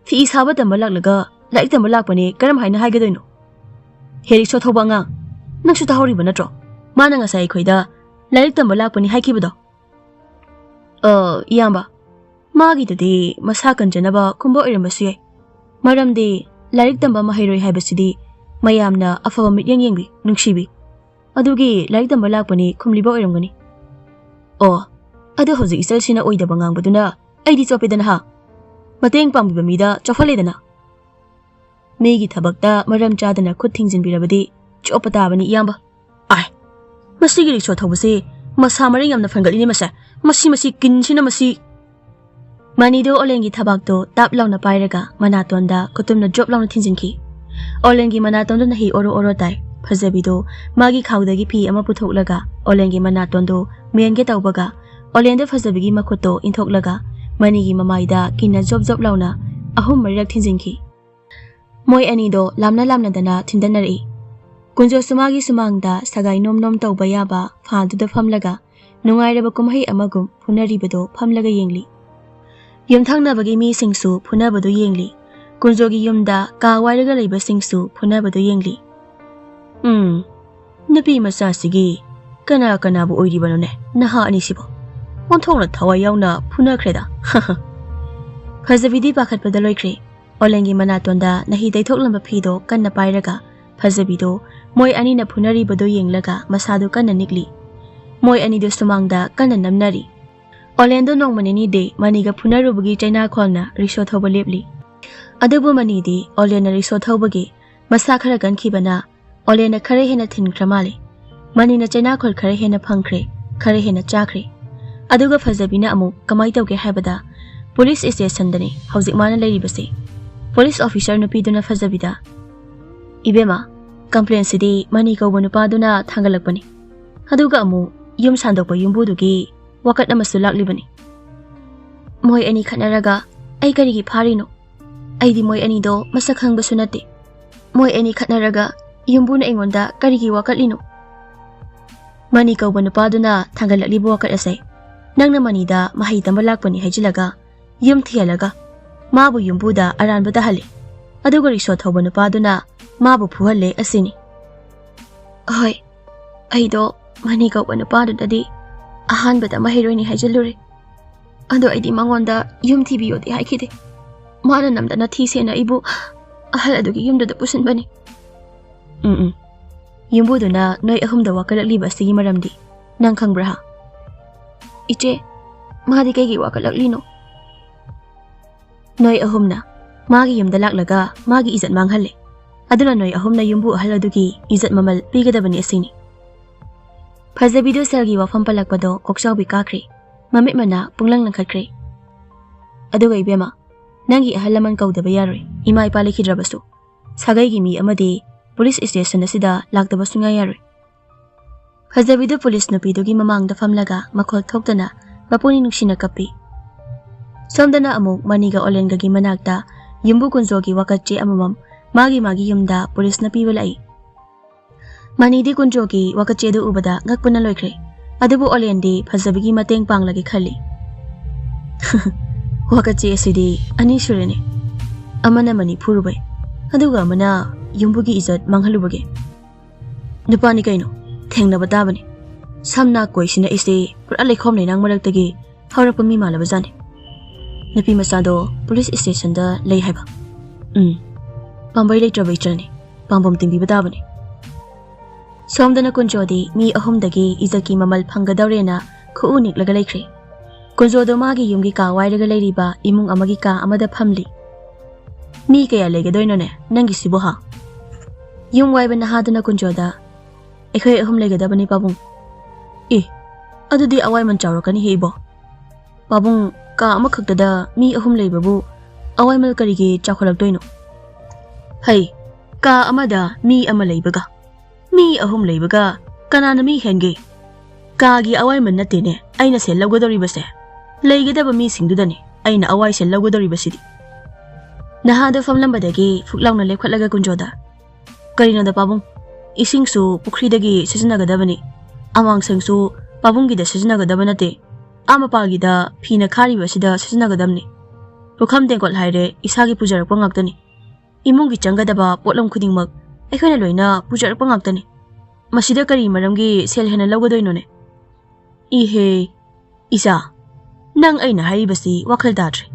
ꯐꯤ ꯁꯥꯕ ꯇꯝꯕ ꯂꯥꯛꯂꯒ ꯂꯥꯏꯔꯤꯛ ꯇꯝꯕ ꯂꯥꯛꯄꯅꯦ ꯀꯔꯝ ꯍꯥꯏꯅ ꯍꯥꯏꯒꯗꯣꯏꯅꯣ? ꯍꯦ ꯔꯤꯛꯁꯣ ꯊꯧꯕ ꯑꯉꯥꯡ, ꯅꯪꯁꯨ ꯇꯥꯍꯧꯔꯤꯕ ꯅꯠꯇ꯭ꯔꯣ? ꯃꯥꯅ ꯉꯁꯥꯏ ꯑꯩꯈꯣꯏꯗ ꯂꯥꯏꯔꯤꯛ ꯇꯝꯕ ꯂꯥꯛꯄꯅꯤ ꯍꯥꯏꯈꯤꯕꯗꯣ?" "ꯑ, ꯏꯌꯥꯝꯕ, ꯃꯥꯒꯤꯗꯨꯗꯤ ꯃꯁꯥ ꯀꯟꯖꯅꯕ ꯈꯨꯝꯕ ꯑꯣꯏꯔꯝꯕꯁꯨ ꯌꯥꯏ꯫ ꯃꯔꯝꯗꯤ ꯂꯥꯏꯔꯤꯛ ꯇꯝꯕ ꯃꯍꯩꯔꯣꯏ ꯍꯥꯏꯕꯁꯤꯗꯤ ꯃꯌꯥꯝꯅ ꯑꯐꯕ ꯃꯤꯠꯌꯦꯡ ꯌꯦꯡꯕꯤ, ꯅꯨꯡꯁꯤꯕꯤ꯫ ꯑꯗꯨꯒꯤ ꯂꯥꯏꯔꯤꯛ ꯇꯝꯕ ꯂꯥꯛꯄꯅꯤ ꯈꯨꯝꯂꯤꯕ ꯑꯣꯏꯔꯝꯒꯅꯤ꯫ ꯑꯣ, ꯑꯗꯣ ꯍꯧꯖꯤꯛ ꯏꯆꯜꯁꯤꯅ ꯑꯣꯏꯗꯕ ꯉꯥꯡꯕꯗꯨꯅ ꯑꯩꯗꯤ ꯆꯣꯞꯄꯦꯗꯅ ꯍꯥ? ꯃꯇꯦꯡ ꯄꯥꯡꯕꯤꯕ ꯃꯤꯗ ꯆꯣꯞꯍꯜꯂꯦꯗꯅ꯫ ꯃꯤꯒꯤ ꯊꯕꯛꯇ ꯃꯔꯝ ꯆꯥꯗꯅ ꯈꯨꯠ ꯊꯤꯡꯖꯤꯟꯕꯤꯔꯕꯗꯤ ꯆꯣꯞꯄ ꯇꯥꯕꯅꯤ, ꯏꯌꯥꯝꯕ꯫ ꯑꯥꯏ, ꯃꯁꯤꯒꯤ ꯔꯤꯛꯁꯣ ꯊꯧꯕꯁꯤ ꯃꯁꯥ ꯃꯔꯦꯡ ꯌꯥꯝꯅ ꯐꯟꯒꯠꯂꯤꯅꯦ ꯃꯁꯦ꯫ ꯃꯁꯤ, ꯃꯁꯤ ꯀꯤꯟꯁꯤꯅ ꯃꯁꯤ!" ꯃꯅꯤꯗꯨ ꯑꯣꯂꯦꯟꯒꯤ ꯊꯕꯥꯛꯇꯨ ꯇꯥꯞ ꯂꯥꯎꯅ ꯄꯥꯏꯔꯒ ꯃꯅꯥꯇꯣꯟꯗ ꯈꯨꯇꯨꯝꯅ ꯖꯣꯞ ꯂꯥꯎꯅ ꯊꯤꯟꯖꯤꯟꯈꯤ꯫ ꯑꯣꯂꯦꯟꯒꯤ ꯃꯅꯥꯇꯣꯟꯗꯨ ꯅꯍꯤ ꯑꯣꯔꯣ ꯑꯣꯔꯣ ꯇꯥꯏ꯫ ꯐꯖꯕꯤꯗꯨ ꯃꯥꯒꯤ ꯈꯥꯎꯗꯒꯤ ꯐꯤ ꯑꯃ ꯄꯨꯊꯣꯛꯂꯒ ꯑꯣꯂꯦꯟꯒꯤ ꯃꯅꯥꯇꯣꯟꯗꯨ ꯃꯦꯟꯒꯦ ꯇꯧꯕꯒ, ꯑꯣꯂꯦꯟꯗꯨ ꯐꯖꯕꯤꯒꯤ ꯃꯈꯨꯠꯇꯨ ꯏꯟꯊꯣꯛꯂꯒ ꯃꯅꯤꯒꯤ ꯃꯃꯥꯏꯗ ꯀꯤꯟꯅ ꯖꯣꯞ ꯖꯣꯞ ꯂꯥꯎꯅ ꯑꯍꯨꯝ ꯃꯔꯤꯔꯛ ꯊꯤꯟꯖꯤꯟꯈꯤ꯫ ꯃꯣꯏ ꯑꯅꯤꯗꯣ ꯂꯥꯝꯅ ꯂꯥꯝꯅꯗꯅ ꯊꯤꯟꯗꯅꯔꯛꯏ꯫ ꯀꯨꯟꯖꯣꯁꯨ ꯃꯥꯒꯤ ꯁꯨꯃꯥꯡꯗ ꯁꯒꯥꯏ ꯅꯣꯝ ꯅꯣꯝ ꯇꯧꯕ ꯌꯥꯕ ꯐꯥꯟꯗꯨꯗ ꯐꯝꯂꯒ ꯅꯨꯡꯉꯥꯏꯔꯕ ꯀꯨꯝꯍꯩ ꯑꯃꯒꯨꯝ ꯐꯨꯅꯔꯤꯕꯗꯣ ꯐꯝꯂꯒ ꯌꯦꯡꯂꯤ꯫ ꯌꯨꯝꯊꯪꯅꯕꯒꯤ ꯃꯤꯁꯤꯡꯁꯨ ꯐꯨꯅꯕꯗꯨ ꯌꯦꯡꯂꯤ꯫ ꯀꯨꯟꯖꯣꯒꯤ ꯌꯨꯝꯗ ꯀꯥ ꯋꯥꯏꯔꯒ ꯂꯩꯕꯁꯤꯡꯁꯨ ꯐꯨꯅꯕꯗꯨ ꯌꯦꯡꯂꯤ꯫ "ꯎꯝ, ꯅꯨꯄꯤ ꯃꯆꯥꯁꯤꯒꯤ ꯀꯅꯥ ꯀꯅꯥꯕꯨ ꯑꯣꯏꯔꯤꯕꯅꯣꯅꯦ, ꯅꯍꯥ ꯑꯅꯤꯁꯤꯕꯣ? ꯑꯣꯟꯊꯣꯛꯅ ꯊꯋꯥꯏ ꯌꯥꯎꯅ ꯐꯨꯅꯈ꯭ꯔꯦꯗ꯫" ꯐꯖꯕꯤꯗꯤ ꯄꯥꯈꯠꯄꯗ ꯂꯣꯏꯈ꯭ꯔꯦ꯫ ꯑꯣꯂꯦꯟꯒꯤ ꯃꯅꯥꯇꯣꯟꯗ ꯅꯍꯤ ꯇꯩꯊꯣꯛꯂꯝꯕ ꯐꯤꯗꯣ ꯀꯟꯅ ꯄꯥꯏꯔꯒ ꯐꯖꯕꯤꯗꯣ ꯃꯣꯏ ꯑꯅꯤꯅ ꯐꯨꯅꯔꯤꯕꯗꯣ ꯌꯦꯡꯂꯒ ꯃꯁꯥꯗꯨ ꯀꯟꯅ ꯅꯤꯛꯂꯤ꯫ ꯃꯣꯏ ꯑꯅꯤꯗꯨ ꯁꯨꯃꯥꯡꯗ ꯀꯟꯅ ꯅꯝꯅꯔꯤ꯫ ꯑꯣꯂꯦꯟꯗꯣ ꯅꯣꯡꯃ ꯅꯤꯅꯤꯗꯤ ꯃꯅꯤꯒ ꯐꯨꯅꯔꯨꯕꯒꯤ ꯆꯩꯅꯥꯈꯣꯜꯅ ꯔꯤꯛꯁꯣ ꯊꯧꯕ ꯂꯦꯞꯂꯤ꯫ ꯑꯗꯨꯕꯨ ꯃꯅꯤꯗꯤ ꯑꯣꯂꯦꯟꯅ ꯔꯤꯛꯁꯣ ꯊꯧꯕꯒꯤ ꯃꯁꯥ ꯈꯔ ꯀꯟꯈꯤꯕꯅ ꯑꯣꯂꯦꯟꯅ ꯈꯔ ꯍꯦꯟꯅ ꯊꯤꯟꯈ꯭ꯔ ꯃꯥꯜꯂꯦ꯫ ꯃꯅꯤꯅ ꯆꯩꯅꯥꯈꯣꯜ ꯈꯔ ꯍꯦꯟꯅ ꯐꯪꯈ꯭ꯔꯦ, ꯈꯔ ꯍꯦꯟꯅ ꯆꯥꯈ꯭ꯔꯦ꯫ ꯑꯗꯨꯒ ꯐꯖꯕꯤꯅ ꯑꯃꯨꯛ ꯀꯃꯥꯏ ꯇꯧꯒꯦ ꯍꯥꯏꯕꯗ, ꯄꯨꯂꯤꯁ ꯏꯁꯇꯦꯁꯟꯗꯅꯤ ꯍꯧꯖꯤꯛ ꯃꯥꯅ ꯂꯩꯔꯤꯕꯁꯦ꯫ ꯄꯨꯂꯤꯁ ꯑꯣꯐꯤꯁꯔ ꯅꯨꯄꯤꯗꯨꯅ ꯐꯖꯕꯤꯗ, "ꯏꯕꯦꯝꯃ, ꯀꯝꯄ꯭ꯂꯦꯟꯁꯤꯗꯤ ꯃꯅꯤ ꯀꯧꯕ ꯅꯨꯄꯥꯗꯨꯅ ꯊꯥꯡꯒꯠꯂꯛꯄꯅꯤ꯫ ꯑꯗꯨꯒ ꯑꯃꯨꯛ ꯌꯨꯝ ꯁꯥꯟꯗꯣꯛꯄ ꯌꯨꯝꯕꯨꯗꯨꯒꯤ ꯋꯥꯀꯠ ꯑꯃꯁꯨ ꯂꯥꯛꯂꯤꯕꯅꯤ꯫ ꯃꯣꯏ ꯑꯅꯤ ꯈꯠꯅꯔꯒ ꯑꯩ ꯀꯔꯤꯒꯤ ꯐꯥꯔꯤꯅꯣ? ꯑꯩꯗꯤ ꯃꯣꯏ ꯑꯅꯤꯗꯣ ꯃꯁꯛ ꯈꯪꯕꯁꯨ ꯅꯠꯇꯦ꯫ ꯃꯣꯏ ꯑꯅꯤ ꯈꯠꯅꯔꯒ ꯌꯨꯝꯕꯨꯅ ꯑꯩꯉꯣꯟꯗ ꯀꯔꯤꯒꯤ ꯋꯥꯀꯠꯂꯤꯅꯣ? ꯃꯅꯤ ꯀꯧꯕ ꯅꯨꯄꯥꯗꯨꯅ ꯊꯥꯡꯒꯠꯂꯛꯂꯤꯕ ꯋꯥꯀꯠ ꯑꯁꯦ ꯅꯪꯅ ꯃꯅꯤꯗ ꯃꯍꯩ ꯇꯝꯕ ꯂꯥꯛꯄꯅꯤ ꯍꯥꯏꯖꯤꯜꯂꯒ ꯌꯨꯝ ꯊꯤꯍꯜꯂꯒ ꯃꯥꯕꯨ ꯌꯨꯝꯕꯨꯗ ꯑꯔꯥꯟꯕ ꯇꯥꯍꯜꯂꯤ꯫ ꯑꯗꯨꯒ ꯔꯤꯛꯁꯣ ꯊꯧꯕ ꯅꯨꯄꯥꯗꯨꯅ ꯃꯥꯕꯨ ꯐꯨꯍꯜꯂꯦ ꯑꯁꯤꯅꯤ꯫ ꯍꯣꯏ, ꯑꯩꯗꯣ ꯃꯅꯤ ꯀꯧꯕ ꯅꯨꯄꯥꯗꯨꯗꯗꯤ ꯑꯍꯥꯟꯕꯗ ꯃꯍꯩꯔꯣꯏꯅꯤ ꯍꯥꯏꯖꯤꯜꯂꯨꯔꯦ꯫ ꯑꯗꯣ ꯑꯩꯗꯤ ꯃꯉꯣꯟꯗ ꯌꯨꯝ ꯊꯤꯕꯤꯌꯣꯗꯤ ꯍꯥꯏꯈꯤꯗꯦ꯫ ꯃꯥꯅ ꯅꯝꯗꯅ ꯊꯤ ꯁꯦꯟꯅ ꯑꯩꯕꯨ ꯑꯍꯜ ꯑꯗꯨꯒꯤ ꯌꯨꯝꯗꯨꯗ ꯄꯨꯁꯤꯟꯕꯅꯤ꯫ ꯎꯝ, ꯎꯝ꯫ ꯌꯨꯝꯕꯨꯗꯨꯅ ꯅꯣꯏ ꯑꯍꯨꯝꯗ ꯋꯥꯀꯠꯂꯛꯂꯤꯕ ꯑꯁꯤꯒꯤ ꯃꯔꯝꯗꯤ ꯅꯪ ꯈꯪꯕ꯭ꯔꯥ? ꯏꯆꯦ, ꯃꯥꯗꯤ ꯀꯩꯒꯤ ꯋꯥꯀꯠꯂꯛꯂꯤꯅꯣ? ꯅꯣꯏ ꯑꯍꯨꯝꯅ ꯃꯥꯒꯤ ꯌꯨꯝꯗ ꯂꯥꯛꯂꯒ ꯃꯥꯒꯤ ꯏꯖꯠ ꯃꯥꯡꯍꯜꯂꯦ꯫ ꯑꯗꯨꯅ ꯅꯣꯏ ꯑꯍꯨꯝꯅ ꯌꯨꯝꯕꯨ ꯑꯍꯜ ꯑꯗꯨꯒꯤ ꯏꯖꯠ ꯃꯃꯜ ꯄꯤꯒꯗꯕꯅꯤ ꯑꯁꯤꯅꯤ꯫ ꯐꯖꯕꯤꯗꯨ ꯁꯦꯜꯒꯤ ꯋꯥꯐꯝ ꯄꯜꯂꯛꯄꯗꯣ ꯀꯣꯛꯆꯥꯎꯕꯤ ꯀꯥꯈ꯭ꯔꯦ꯫ ꯃꯃꯤꯠ ꯃꯅꯥ ꯄꯨꯡꯂꯪ ꯂꯪꯈꯠꯈ꯭ꯔꯦ꯫ ꯑꯗꯨꯒ ꯏꯕꯦꯝꯃ, ꯅꯪꯒꯤ ꯑꯍꯜ ꯂꯃꯟ ꯀꯧꯗꯕ ꯌꯥꯔꯣꯏ, ꯏꯃꯥ ꯏꯄꯥ ꯂꯩꯈꯤꯗ꯭ꯔꯕꯁꯨ꯫ ꯁꯥꯒꯩꯒꯤ ꯃꯤ ꯑꯃꯗꯤ ꯄꯨꯂꯤꯁ ꯁ꯭ꯇꯦꯁꯟ ꯑꯁꯤꯗ ꯂꯥꯛꯇꯕ ꯁꯨꯡꯌꯥ ꯌꯥꯔꯣꯏ꯫ ꯐꯖꯕꯤꯗꯨ ꯄꯨꯂꯤꯁ ꯅꯨꯄꯤꯗꯨꯒꯤ ꯃꯃꯥꯡꯗ ꯐꯝꯂꯒ ꯃꯈꯣꯜ ꯊꯣꯛꯇꯅ ꯃꯄꯨꯛꯅꯤꯡ ꯅꯨꯡꯁꯤꯅ ꯀꯞꯄꯤ꯫ ꯁꯣꯝꯗꯅ ꯑꯃꯨꯛ ꯃꯅꯤꯒ ꯑꯣꯂꯦꯟꯒꯒꯤ ꯃꯅꯥꯛꯇ ꯌꯨꯝꯕꯨ ꯀꯨꯟꯖꯣꯒꯤ ꯋꯥꯀꯠꯆꯦ ꯑꯃꯃꯝ ꯃꯥꯒꯤ ꯃꯥꯒꯤ ꯌꯨꯝꯗ ꯄꯨꯂꯤꯁꯅ ꯄꯤꯕ ꯂꯥꯛꯏ꯫ ꯃꯅꯤꯗꯤ ꯀꯨꯟꯖꯣꯒꯤ ꯋꯥꯀꯠꯆꯦ ꯑꯗꯨ ꯎꯕꯗ ꯉꯛꯄꯅ ꯂꯣꯏꯈ꯭ꯔꯦ꯫ ꯑꯗꯨꯕꯨ ꯑꯣꯂꯦꯟꯗꯤ ꯐꯖꯕꯤꯒꯤ ꯃꯇꯦꯡ ꯄꯥꯡꯂꯒꯦ ꯈꯜꯂꯤ꯫ ꯋꯥꯀꯠꯆꯦ ꯑꯁꯤꯗꯤ ꯑꯅꯤ ꯁꯨꯔꯦꯅꯦ꯫ ꯑꯃꯅ ꯃꯅꯤ ꯐꯨꯔꯨꯕꯩ, ꯑꯗꯨꯒ ꯑꯃꯅ ꯌꯨꯝꯕꯨꯒꯤ ꯏꯖꯠ ꯃꯥꯡꯍꯜꯂꯨꯕꯒꯤ꯫ ꯅꯨꯄꯥꯅꯤ ꯀꯩꯅꯣ, ꯊꯦꯡꯅꯕ ꯇꯥꯕꯅꯤ꯫ ꯁꯝ ꯅꯥ ꯀꯣꯏꯁꯤꯅ ꯑꯩꯁꯦ ꯄꯨꯔꯥ ꯂꯩꯈꯣꯝ ꯂꯩꯅꯥꯡ ꯃꯔꯛꯇꯒꯤ ꯍꯧꯔꯛꯄ ꯃꯤ ꯃꯥꯜꯂꯕꯖꯥꯠꯅꯤ꯫ ꯅꯨꯄꯤ ꯃꯆꯥꯗꯣ ꯄꯨꯂꯤꯁ ꯁ꯭ꯇꯦꯁꯟꯗ ꯂꯩ ꯍꯥꯏꯕ꯫ ꯎꯝ, ꯄꯥꯝꯕꯩ ꯂꯩꯇ꯭ꯔꯕ ꯏꯆꯜꯅꯤ, ꯄꯥꯝꯕꯣꯝ ꯇꯤꯡꯕꯤꯕ ꯇꯥꯕꯅꯤ꯫ ꯁꯣꯝꯗꯅ ꯀꯨꯟꯖꯣꯗꯤ ꯃꯤ ꯑꯍꯨꯝꯗꯒꯤ ꯏꯖꯠꯀꯤ ꯃꯃꯜ ꯐꯪꯒꯗꯧꯔꯦꯅ ꯈꯨꯎ ꯅꯤꯛꯂꯒ ꯂꯩꯈ꯭ꯔꯦ꯫ ꯀꯨꯟꯖꯣꯗꯣ ꯃꯥꯒꯤ ꯌꯨꯝꯒꯤ ꯀꯥ ꯋꯥꯏꯔꯒ ꯂꯩꯔꯤꯕ ꯏꯃꯨꯡ ꯑꯃꯒꯤ ꯀꯥ ꯑꯃꯗ ꯐꯝꯂꯤ꯫ ꯃꯤ ꯀꯌꯥ ꯂꯩꯒꯗꯣꯏꯅꯣꯅꯦ ꯅꯪꯒꯤꯁꯤꯕꯨ ꯍꯥ? ꯌꯨꯝ ꯋꯥꯏꯕ ꯅꯍꯥꯗꯨꯅ ꯀꯨꯟꯖꯣꯗ, "ꯑꯩꯈꯣꯏ ꯑꯍꯨꯝ ꯂꯩꯒꯗꯕꯅꯤ ꯄꯥꯕꯨꯡ꯫" "ꯑꯦ, ꯑꯗꯨꯗꯤ ꯑꯋꯥꯏꯃꯟ ꯆꯥꯎꯔꯛꯀꯅꯤꯍꯦ ꯏꯕꯣ꯫ ꯄꯥꯕꯨꯡ, ꯀꯥ ꯑꯃꯈꯛꯇꯗ ꯃꯤ ꯑꯍꯨꯝ ꯂꯩꯕꯕꯨ ꯑꯋꯥꯏꯃꯜ ꯀꯔꯤꯒꯤ ꯆꯥꯎꯈꯠꯂꯛꯇꯣꯏꯅꯣ?" "ꯍꯩ, ꯀꯥ ꯑꯃꯗ ꯃꯤ ꯑꯃ ꯂꯩꯕꯒ ꯃꯤ ꯑꯍꯨꯝ ꯂꯩꯕꯒ ꯀꯅꯥꯅ ꯃꯤ ꯍꯦꯟꯒꯦ? ꯀꯥꯒꯤ ꯑꯋꯥꯏꯃꯟ ꯅꯠꯇꯦꯅꯦ ꯑꯩꯅ ꯁꯦꯜ ꯂꯧꯒꯗꯧꯔꯤꯕꯁꯦ, ꯂꯩꯒꯗꯕ ꯃꯤꯁꯤꯡꯗꯨꯗꯅꯦ ꯑꯩꯅ ꯑꯋꯥꯏ ꯁꯦꯜ ꯂꯧꯒꯗꯧꯔꯤꯕꯁꯤꯗꯤ꯫" ꯅꯍꯥꯗꯣ ꯐꯝꯂꯝꯕꯗꯒꯤ ꯐꯨꯛ ꯂꯥꯎꯅ ꯂꯦꯞꯈꯠꯂꯒ ꯀꯨꯟꯖꯣꯗ, ꯀꯔꯤꯅꯣꯗ ꯄꯥꯕꯨꯡ? ꯏꯁꯤꯡꯁꯨ ꯄꯨꯈ꯭ꯔꯤꯗꯒꯤ ꯁꯤꯖꯤꯟꯅꯒꯗꯕꯅꯤ, ꯑꯃꯥꯡꯁꯪꯁꯨ ꯄꯥꯕꯨꯡꯒꯤꯗ ꯁꯤꯖꯤꯟꯅꯒꯗꯕ ꯅꯠꯇꯦ, ꯑꯥ ꯃꯄꯥꯒꯤꯗ ꯐꯤꯅ ꯈꯥꯔꯤꯕ ꯑꯁꯤꯗ ꯁꯤꯖꯤꯟꯅꯒꯗꯕꯅꯤ꯫ ꯄꯨꯈꯝ ꯇꯦꯡꯀꯣꯠ ꯍꯥꯏꯔꯦ, ꯏꯁꯥꯒꯤ ꯄꯨꯖꯔꯛꯄ ꯉꯥꯛꯇꯅꯤ꯫ ꯏꯃꯨꯡꯒꯤ ꯆꯪꯒꯗꯕ ꯄꯣꯠꯂꯝ ꯈꯨꯗꯤꯡꯃꯛ ꯑꯩꯈꯣꯏꯅ ꯂꯣꯏꯅ ꯄꯨꯖꯔꯛꯄ ꯉꯥꯛꯇꯅꯤ꯫ ꯃꯁꯤꯗ ꯀꯔꯤ ꯃꯔꯝꯒꯤ ꯁꯦꯜ ꯍꯦꯟꯅ ꯂꯧꯒꯗꯣꯏꯅꯣꯅꯦ? ꯏꯍꯦ, ꯏꯆꯥ, ꯅꯪ ꯑꯩꯅ ꯍꯥꯏꯔꯤꯕꯁꯤ ꯋꯥꯈꯜ ꯇꯥꯗ꯭ꯔꯦ꯫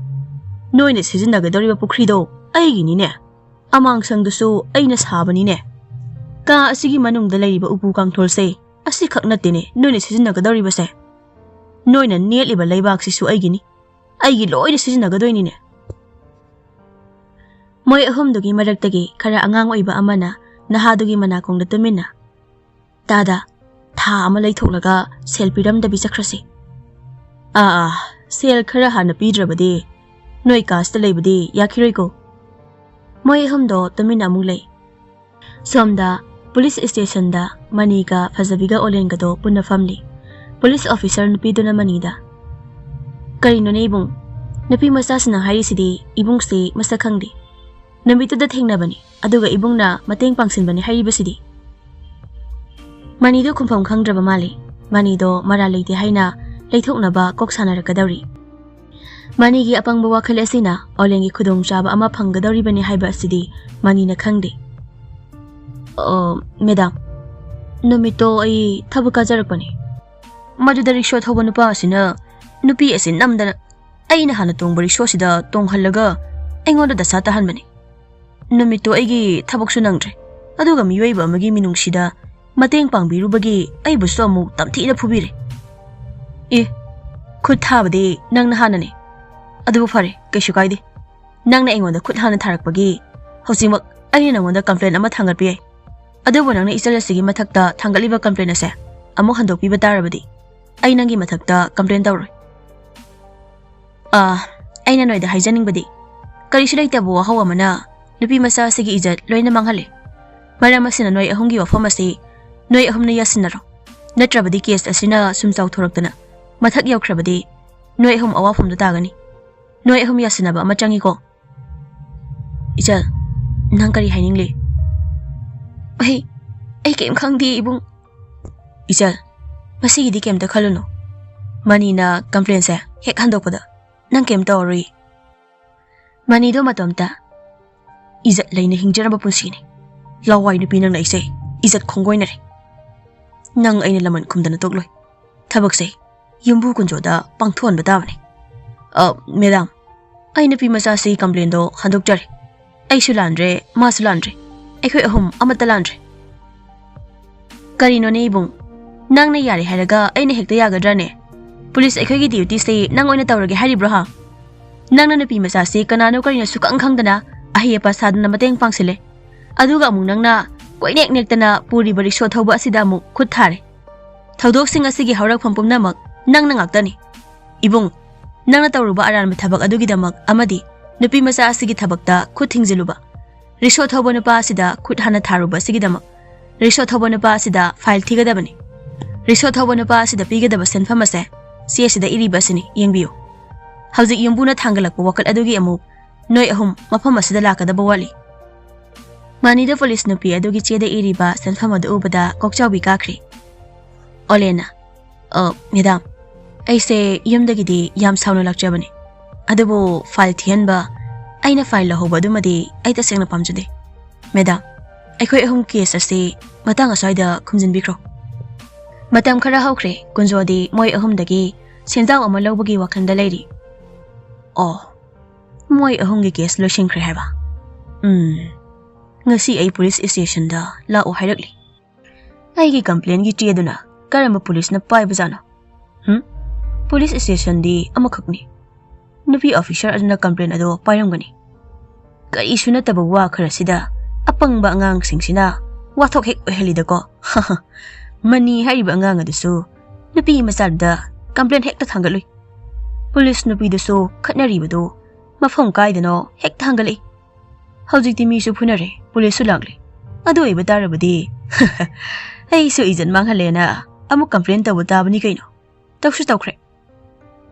ꯅꯣꯏꯅ ꯁꯤꯖꯤꯟꯅꯒꯗꯧꯔꯤꯕ ꯄꯨꯈ꯭ꯔꯤꯗꯣ ꯑꯩꯒꯤꯅꯤꯅꯦ, ꯑꯃꯥꯡꯁꯪꯗꯨꯁꯨ ꯑꯩꯅ ꯁꯥꯕꯅꯤꯅꯦ꯫ ꯀꯥ ꯑꯁꯤꯒꯤ ꯃꯅꯨꯡꯗ ꯂꯩꯔꯤꯕ ꯎꯄꯨ ꯀꯥꯡꯊꯣꯜꯁꯦ ꯑꯁꯤꯈꯛ ꯅꯠꯇꯦꯅꯦ ꯅꯣꯏꯅ ꯁꯤꯖꯤꯟꯅꯒꯗꯧꯔꯤꯕꯁꯦ꯫ ꯅꯣꯏꯅ ꯅꯦꯠꯂꯤꯕ ꯂꯩꯕꯥꯛꯁꯤꯁꯨ ꯑꯩꯒꯤꯅꯤ, ꯑꯩꯒꯤ ꯂꯣꯏꯅ ꯁꯤꯖꯤꯟꯅꯒꯗꯣꯏꯅꯤꯅꯦ꯫ ꯃꯣꯏ ꯑꯍꯨꯝꯗꯨꯒꯤ ꯃꯔꯛꯇꯒꯤ ꯈꯔ ꯑꯉꯥꯡ ꯑꯣꯏꯕ ꯑꯃꯅ ꯅꯍꯥꯗꯨꯒꯤ ꯃꯅꯥꯀꯣꯡꯗ ꯇꯨꯃꯤꯟꯅ, "ꯇꯥꯗ, ꯊꯥ ꯑꯃ ꯂꯩꯊꯣꯛꯂꯒ ꯁꯦꯜ ꯄꯤꯔꯝꯗꯕꯤ ꯆꯠꯈ꯭ꯔꯁꯤ꯫" "ꯑꯥ, ꯑꯥ, ꯁꯦꯜ ꯈꯔ ꯍꯥꯟꯅ ꯄꯤꯗ꯭ꯔꯕꯗꯤ ꯅꯣꯏ ꯀꯥꯁꯤꯗ ꯂꯩꯕꯗꯤ ꯌꯥꯈꯤꯔꯣꯏꯀꯣ꯫" ꯃꯣꯏ ꯑꯍꯨꯝꯗꯣ ꯇꯨꯃꯤꯟꯅ ꯑꯃꯨꯛ ꯂꯩ꯫ ꯁꯣꯝꯗ ꯄꯨꯂꯤꯁ ꯁ꯭ꯇꯦꯁꯟꯗ ꯃꯅꯤꯒ ꯐꯖꯕꯤꯒ ꯑꯣꯂꯦꯟꯒꯗꯣ ꯄꯨꯟꯅ ꯐꯝꯂꯤ꯫ ꯄꯨꯂꯤꯁ ꯑꯣꯐꯤꯁꯔ ꯅꯨꯄꯤꯗꯨꯅ ꯃꯅꯤꯗ, "ꯀꯔꯤꯅꯣꯅꯦ ꯏꯕꯨꯡ, ꯅꯨꯄꯤ ꯃꯆꯥꯁꯤꯅ ꯍꯥꯏꯔꯤꯁꯤꯗꯤ ꯏꯕꯨꯡꯁꯤ ꯃꯁꯛ ꯈꯪꯗꯦ꯫ ꯅꯨꯃꯤꯠꯇꯨꯗ ꯊꯦꯡꯅꯕꯅꯤ, ꯑꯗꯨꯒ ꯏꯕꯨꯡꯅ ꯃꯇꯦꯡ ꯄꯥꯡꯁꯤꯟꯕꯅꯤ ꯍꯥꯏꯔꯤꯕꯁꯤꯗꯤ?" ꯃꯅꯤꯗꯨ ꯈꯨꯝꯐꯝ ꯈꯪꯗ꯭ꯔꯕ ꯃꯥꯜꯂꯤ꯫ ꯃꯅꯤꯗꯣ ꯃꯔꯥꯜ ꯂꯩꯇꯦ ꯍꯥꯏꯅ ꯂꯩꯊꯣꯛꯅꯕ ꯀꯣꯛ ꯁꯥꯟꯅꯔꯛꯀꯗꯧꯔꯤ꯫ ꯃꯅꯤꯒꯤ ꯑꯄꯪꯕ ꯋꯥꯈꯜ ꯑꯁꯤꯅ ꯑꯣꯂꯦꯟꯒꯤ ꯈꯨꯗꯣꯡꯆꯥꯕ ꯑꯃ ꯐꯪꯒꯗꯧꯔꯤꯕꯅꯤ ꯍꯥꯏꯕ ꯑꯁꯤꯗꯤ ꯃꯅꯤꯅ ꯈꯪꯗꯦ꯫ "ꯑ, ꯃꯦꯗꯥꯝ, ꯅꯨꯃꯤꯠꯇꯣ ꯑꯩ ꯊꯕꯛ ꯀꯥꯖꯔꯛꯄꯅꯤ꯫ ꯃꯗꯨꯗ ꯔꯤꯛꯁꯣ ꯊꯧꯕ ꯅꯨꯄꯥ ꯑꯁꯤꯅ ꯅꯨꯄꯤ ꯑꯁꯤ ꯅꯝꯗꯅ ꯑꯩꯅ ꯍꯥꯟꯅ ꯇꯣꯡꯕ ꯔꯤꯛꯁꯣꯁꯤꯗ ꯇꯣꯡꯍꯜꯂꯒ ꯑꯩꯉꯣꯟꯗ ꯗꯁꯥ ꯇꯥꯍꯟꯕꯅꯤ꯫ ꯅꯨꯃꯤꯠꯇꯨ ꯑꯩꯒꯤ ꯊꯕꯛꯁꯨ ꯅꯪꯗ꯭ꯔꯦ, ꯑꯗꯨꯒ ꯃꯤꯑꯣꯏꯕ ꯑꯃꯒꯤ ꯃꯤꯅꯨꯡꯁꯤꯗ ꯃꯇꯦꯡ ꯄꯥꯡꯕꯤꯔꯨꯕꯒꯤ ꯑꯩꯕꯨꯁꯨ ꯑꯃꯨꯛ ꯇꯝꯊꯤꯅ ꯐꯨꯕꯤꯔꯦ꯫" "ꯑꯦ, ꯈꯨꯠ ꯊꯥꯕꯗꯤ ꯅꯪꯅ ꯍꯥꯟꯅꯅꯦ꯫ ꯑꯗꯨꯕꯨ ꯐꯔꯦ, ꯀꯩꯁꯨ ꯀꯥꯏꯗꯦ꯫ ꯅꯪꯅ ꯑꯩꯉꯣꯟꯗ ꯈꯨꯠ ꯍꯥꯟꯅ ꯊꯥꯔꯛꯄꯒꯤ ꯍꯧꯖꯤꯛꯃꯛ ꯑꯩꯅ ꯅꯪꯉꯣꯟꯗ ꯀꯝꯄ꯭ꯂꯦꯟ ꯑꯃ ꯊꯥꯡꯒꯠꯄ ꯌꯥꯏ꯫ ꯑꯗꯨꯕꯨ ꯅꯪꯅ ꯏꯆꯜ ꯑꯁꯤꯒꯤ ꯃꯊꯛꯇ ꯊꯥꯡꯒꯠꯂꯤꯕ ꯀꯝꯄ꯭ꯂꯦꯟ ꯑꯁꯦ ꯑꯃꯨꯛ ꯍꯟꯗꯣꯛꯄꯤꯕ ꯇꯥꯔꯕꯗꯤ ꯑꯩ ꯅꯪꯒꯤ ꯃꯊꯛꯇ ꯀꯝꯄ꯭ꯂꯦꯟ ꯇꯧꯔꯣꯏ꯫" "ꯑꯥ, ꯑꯩꯅ ꯅꯣꯏꯗ ꯍꯥꯏꯖꯅꯤꯡꯕꯗꯤ, ꯀꯔꯤꯁꯨ ꯂꯩꯇꯕ ꯋꯥꯍꯧ ꯑꯃꯅ ꯅꯨꯄꯤ ꯃꯆꯥ ꯑꯁꯤꯒꯤ ꯏꯖꯠ ꯂꯣꯏꯅ ꯃꯥꯡꯍꯜꯂꯦ꯫ ꯃꯔꯝ ꯑꯁꯤꯅ ꯅꯣꯏ ꯑꯍꯨꯝꯒꯤ ꯋꯥꯐꯝ ꯑꯁꯤ ꯅꯣꯏ ꯑꯍꯨꯝꯅ ꯌꯥꯁꯤꯟꯅꯔꯣ꯫ ꯅꯠꯇ꯭ꯔꯕꯗꯤ ꯀꯦꯁ ꯑꯁꯤꯅ ꯁꯨꯝ ꯆꯥꯎꯊꯣꯔꯛꯇꯅ ꯃꯊꯛ ꯌꯧꯈ꯭ꯔꯕꯗꯤ ꯅꯣꯏ ꯑꯍꯨꯝ ꯑꯋꯥꯐꯝꯗ ꯇꯥꯒꯅꯤ꯫ ꯅꯣꯏ ꯑꯍꯨꯝ ꯌꯥꯁꯤꯟꯅꯕ ꯑꯃ ꯆꯪꯉꯤꯀꯣ꯫" "ꯏꯆꯜ, ꯅꯪ ꯀꯔꯤ ꯍꯥꯏꯅꯤꯡꯂꯤ?" ꯑꯩ ꯑꯩ ꯀꯩꯝ ꯈꯪꯗꯦ, ꯏꯕꯨꯡ꯫ ꯏꯆꯜ, ꯃꯁꯤꯒꯤꯗꯤ ꯀꯩꯝꯇ ꯈꯜꯂꯨꯅꯨ꯫ ꯃꯅꯤꯅ ꯀꯝꯄ꯭ꯂꯦꯟꯁꯦ ꯍꯦꯛ ꯍꯟꯗꯣꯛꯄꯗ ꯅꯪ ꯀꯩꯝ ꯇꯧꯔꯔꯣꯏ꯫ ꯃꯅꯤꯗꯣ ꯃꯇꯣꯝꯇ ꯏꯖꯠ ꯂꯩꯅ ꯍꯤꯡꯖꯔꯝꯕ ꯄꯨꯟꯁꯤꯅꯤ꯫ ꯂꯋꯥꯏ ꯅꯨꯄꯤ ꯅꯪꯅ ꯑꯩꯁꯦ ꯏꯖꯠ ꯈꯣꯡꯒꯣꯏꯅꯔꯦ꯫ ꯅꯪ ꯑꯩꯅ ꯂꯃꯟ ꯈꯨꯝꯗꯅ ꯇꯣꯛꯂꯣꯏ꯫ ꯊꯕꯛꯁꯦ ꯌꯨꯝꯕꯨ ꯀꯨꯟꯖꯣꯗ ꯄꯥꯡꯊꯣꯛꯍꯟꯕ ꯇꯥꯕꯅꯤ꯫ ꯑ, ꯃꯦꯗꯥꯝ, ꯑꯩ ꯅꯨꯄꯤ ꯃꯆꯥꯁꯤ ꯀꯝꯄ꯭ꯂꯦꯟꯗꯣ ꯍꯟꯗꯣꯛꯆꯔꯦ꯫ ꯑꯩꯁꯨ ꯂꯥꯟꯗ꯭ꯔꯦ, ꯃꯥꯁꯨ ꯂꯥꯟꯗ꯭ꯔꯦ, ꯑꯩꯈꯣꯏ ꯑꯍꯨꯝ ꯑꯃꯠꯇ ꯂꯥꯟꯗ꯭ꯔꯦ꯫ ꯀꯔꯤꯅꯣꯅꯦ ꯏꯕꯨꯡ, ꯅꯪꯅ ꯌꯥꯔꯦ ꯍꯥꯏꯔꯒ ꯑꯩꯅ ꯍꯦꯛꯇ ꯌꯥꯒꯗ꯭ꯔꯥꯅꯦ? ꯄꯨꯂꯤꯁ ꯑꯩꯈꯣꯏꯒꯤ ꯗ꯭ꯌꯨꯇꯤꯁꯦ ꯅꯪ ꯑꯣꯏꯅ ꯇꯧꯔꯒꯦ ꯍꯥꯏꯔꯤꯕ꯭ꯔꯣ ꯍꯥ? ꯅꯪꯅ ꯅꯨꯄꯤ ꯃꯆꯥꯁꯤ ꯀꯅꯥꯅꯣ ꯀꯔꯤꯅꯣ ꯁꯨꯈꯪ ꯈꯪꯗꯅ ꯑꯍꯩ ꯑꯄꯥ ꯁꯥꯗꯅ ꯃꯇꯦꯡ ꯄꯥꯡꯁꯤꯜꯂꯦ, ꯑꯗꯨꯒ ꯑꯃꯨꯛ ꯅꯪꯅ ꯀꯣꯏꯅꯦꯛ ꯅꯦꯛꯇꯅ ꯄꯨꯔꯤꯕ ꯔꯤꯛꯁꯣ ꯊꯧꯕ ꯑꯁꯤꯗ ꯑꯃꯨꯛ ꯈꯨꯠ ꯊꯥꯔꯦ꯫ ꯊꯧꯗꯣꯛꯁꯤꯡ ꯑꯁꯤꯒꯤ ꯍꯧꯔꯛꯐꯝ ꯄꯨꯝꯅꯃꯛ ꯅꯪꯅ ꯉꯥꯛꯇꯅꯤ꯫ ꯏꯕꯨꯡ, ꯅꯪꯅ ꯇꯧꯔꯨꯕ ꯑꯔꯥꯟꯕ ꯊꯕꯛ ꯑꯗꯨꯒꯤꯗꯃꯛ ꯑꯃꯗꯤ ꯅꯨꯄꯤ ꯃꯆꯥ ꯑꯁꯤꯒꯤ ꯊꯕꯛꯇ ꯈꯨꯠ ꯊꯤꯡꯖꯤꯜꯂꯨꯕ, ꯔꯤꯛꯁꯣ ꯊꯧꯕ ꯅꯨꯄꯥ ꯑꯁꯤꯗ ꯈꯨꯠ ꯍꯥꯟꯅ ꯊꯥꯔꯨꯕ ꯑꯁꯤꯒꯤꯗꯃꯛ ꯔꯤꯛꯁꯣ ꯊꯧꯕ ꯅꯨꯄꯥ ꯑꯁꯤꯗ ꯐꯥꯏꯜ ꯊꯤꯒꯗꯕꯅꯤ꯫ ꯔꯤꯛꯁꯣ ꯊꯧꯕ ꯅꯨꯄꯥ ꯑꯁꯤꯗ ꯄꯤꯒꯗꯕ ꯁꯦꯟꯐꯝ ꯑꯁꯦ ꯆꯦ ꯑꯁꯤꯗ ꯏꯔꯤꯕ ꯑꯁꯤꯅꯤ, ꯌꯦꯡꯕꯤꯌꯨ꯫ ꯍꯧꯖꯤꯛ ꯌꯨꯝꯕꯨꯅ ꯊꯥꯡꯒꯠꯂꯛꯄ ꯋꯥꯀꯠ ꯑꯗꯨꯒꯤ ꯑꯃꯨꯛ ꯅꯣꯏ ꯑꯍꯨꯝ ꯃꯐꯝ ꯑꯁꯤꯗ ꯂꯥꯛꯀꯗꯕ ꯋꯥꯠꯂꯤ꯫ ꯃꯅꯤꯗ ꯄꯨꯂꯤꯁ ꯅꯨꯄꯤ ꯑꯗꯨꯒꯤ ꯆꯦꯗ ꯏꯔꯤꯕ ꯁꯦꯟꯐꯝ ꯑꯗꯨ ꯎꯕꯗ ꯀꯣꯛꯆꯥꯎꯕꯤ ꯀꯥꯈ꯭ꯔꯦ꯫ ꯑꯣꯂꯦꯅ, "ꯑ, ꯃꯦꯗꯥꯝ, ꯑꯩꯁꯦ ꯌꯨꯝꯗꯒꯤꯗꯤ ꯌꯥꯝ ꯁꯥꯎꯅ ꯂꯥꯛꯆꯕꯅꯤ, ꯑꯗꯨꯕꯨ ꯐꯥꯏꯜ ꯊꯤꯍꯟꯕ, ꯑꯩꯅ ꯐꯥꯏꯜ ꯂꯧꯍꯧꯕ ꯑꯗꯨꯃꯗꯤ ꯑꯩ ꯇꯁꯦꯡꯅ ꯄꯥꯝꯖꯗꯦ꯫ ꯃꯦꯗꯥꯝ, ꯑꯩꯈꯣꯏ ꯑꯍꯨꯝ ꯀꯦꯁ ꯑꯁꯤ ꯃꯇꯥꯡ ꯑꯁ꯭ꯋꯥꯏꯗ ꯈꯨꯝꯖꯤꯟꯕꯤꯈ꯭ꯔꯣ꯫" ꯃꯇꯝ ꯈꯔ ꯍꯧꯈ꯭ꯔꯦ, ꯀꯨꯟꯖꯣꯗꯤ ꯃꯣꯏ ꯑꯍꯨꯝꯗꯒꯤ ꯁꯦꯟꯖꯥꯎ ꯑꯃ ꯂꯧꯕꯒꯤ ꯋꯥꯈꯜꯗ ꯂꯩꯔꯤ꯫ ꯑꯣ, ꯃꯣꯏ ꯑꯍꯨꯝꯒꯤ ꯀꯦꯁ ꯂꯣꯏꯁꯤꯟꯈ꯭ꯔꯦ ꯍꯥꯏꯕ? ꯎꯝ, ꯉꯁꯤ ꯑꯩ ꯄꯨꯂꯤꯁ ꯁ꯭ꯇꯦꯁꯟꯗ ꯂꯥꯛꯑꯣ ꯍꯥꯏꯔꯛꯂꯤ꯫ ꯑꯩꯒꯤ ꯀꯝꯄ꯭ꯂꯦꯟꯒꯤ ꯆꯦꯗꯨꯅ ꯀꯔꯝꯕ ꯄꯨꯂꯤꯁꯅ ꯄꯥꯏꯕꯖꯥꯠꯅꯣ? ꯍꯨꯝ? ꯄꯨꯂꯤꯁ ꯁ꯭ꯇꯦꯁꯟꯗꯤ ꯑꯃꯈꯛꯅꯤ꯫ ꯅꯨꯄꯤ ꯑꯣꯐꯤꯁꯔ ꯑꯗꯨꯅ ꯀꯝꯄ꯭ꯂꯦꯟ ꯑꯗꯨ ꯄꯥꯏꯔꯝꯒꯅꯤ꯫ ꯀꯔꯤꯁꯨ ꯅꯠꯇꯕ ꯋꯥ ꯈꯔꯁꯤꯗ ꯑꯄꯪꯕ ꯑꯉꯥꯡꯁꯤꯡꯁꯤꯅ ꯋꯥꯊꯣꯛ ꯍꯦꯛ ꯑꯣꯏꯍꯜꯂꯤꯗꯀꯣ꯫ ꯃꯅꯤ ꯍꯥꯏꯔꯤꯕ ꯑꯉꯥꯡ ꯑꯗꯨꯁꯨ ꯅꯨꯄꯤ ꯃꯆꯥꯗꯨꯗ ꯀꯝꯄ꯭ꯂꯦꯟ ꯍꯦꯛꯇ ꯊꯥꯡꯒꯠꯂꯨꯏ꯫ ꯄꯨꯂꯤꯁ ꯅꯨꯄꯤꯗꯨꯁꯨ ꯈꯠꯅꯔꯤꯕꯗꯨ ꯃꯐꯝ ꯀꯥꯏꯗꯅꯣ ꯍꯦꯛꯇ ꯊꯥꯡꯒꯠꯂꯛꯏ꯫ ꯍꯧꯖꯤꯛꯇꯤ ꯃꯤꯁꯨ ꯐꯨꯅꯔꯦ, ꯄꯨꯂꯤꯁꯁꯨ ꯂꯥꯛꯂꯦ꯫ ꯑꯗꯨ ꯑꯣꯏꯕ ꯇꯥꯔꯕꯗꯤ ꯑꯩꯁꯨ ꯏꯖꯠ ꯃꯥꯡꯍꯜꯂꯦꯅ ꯑꯃꯨꯛ ꯀꯝꯄ꯭ꯂꯦꯟ ꯇꯧꯕ ꯇꯥꯕꯅꯤ ꯀꯩꯅꯣ꯫ ꯇꯧꯁꯨ ꯇꯧꯈ꯭ꯔꯦ꯫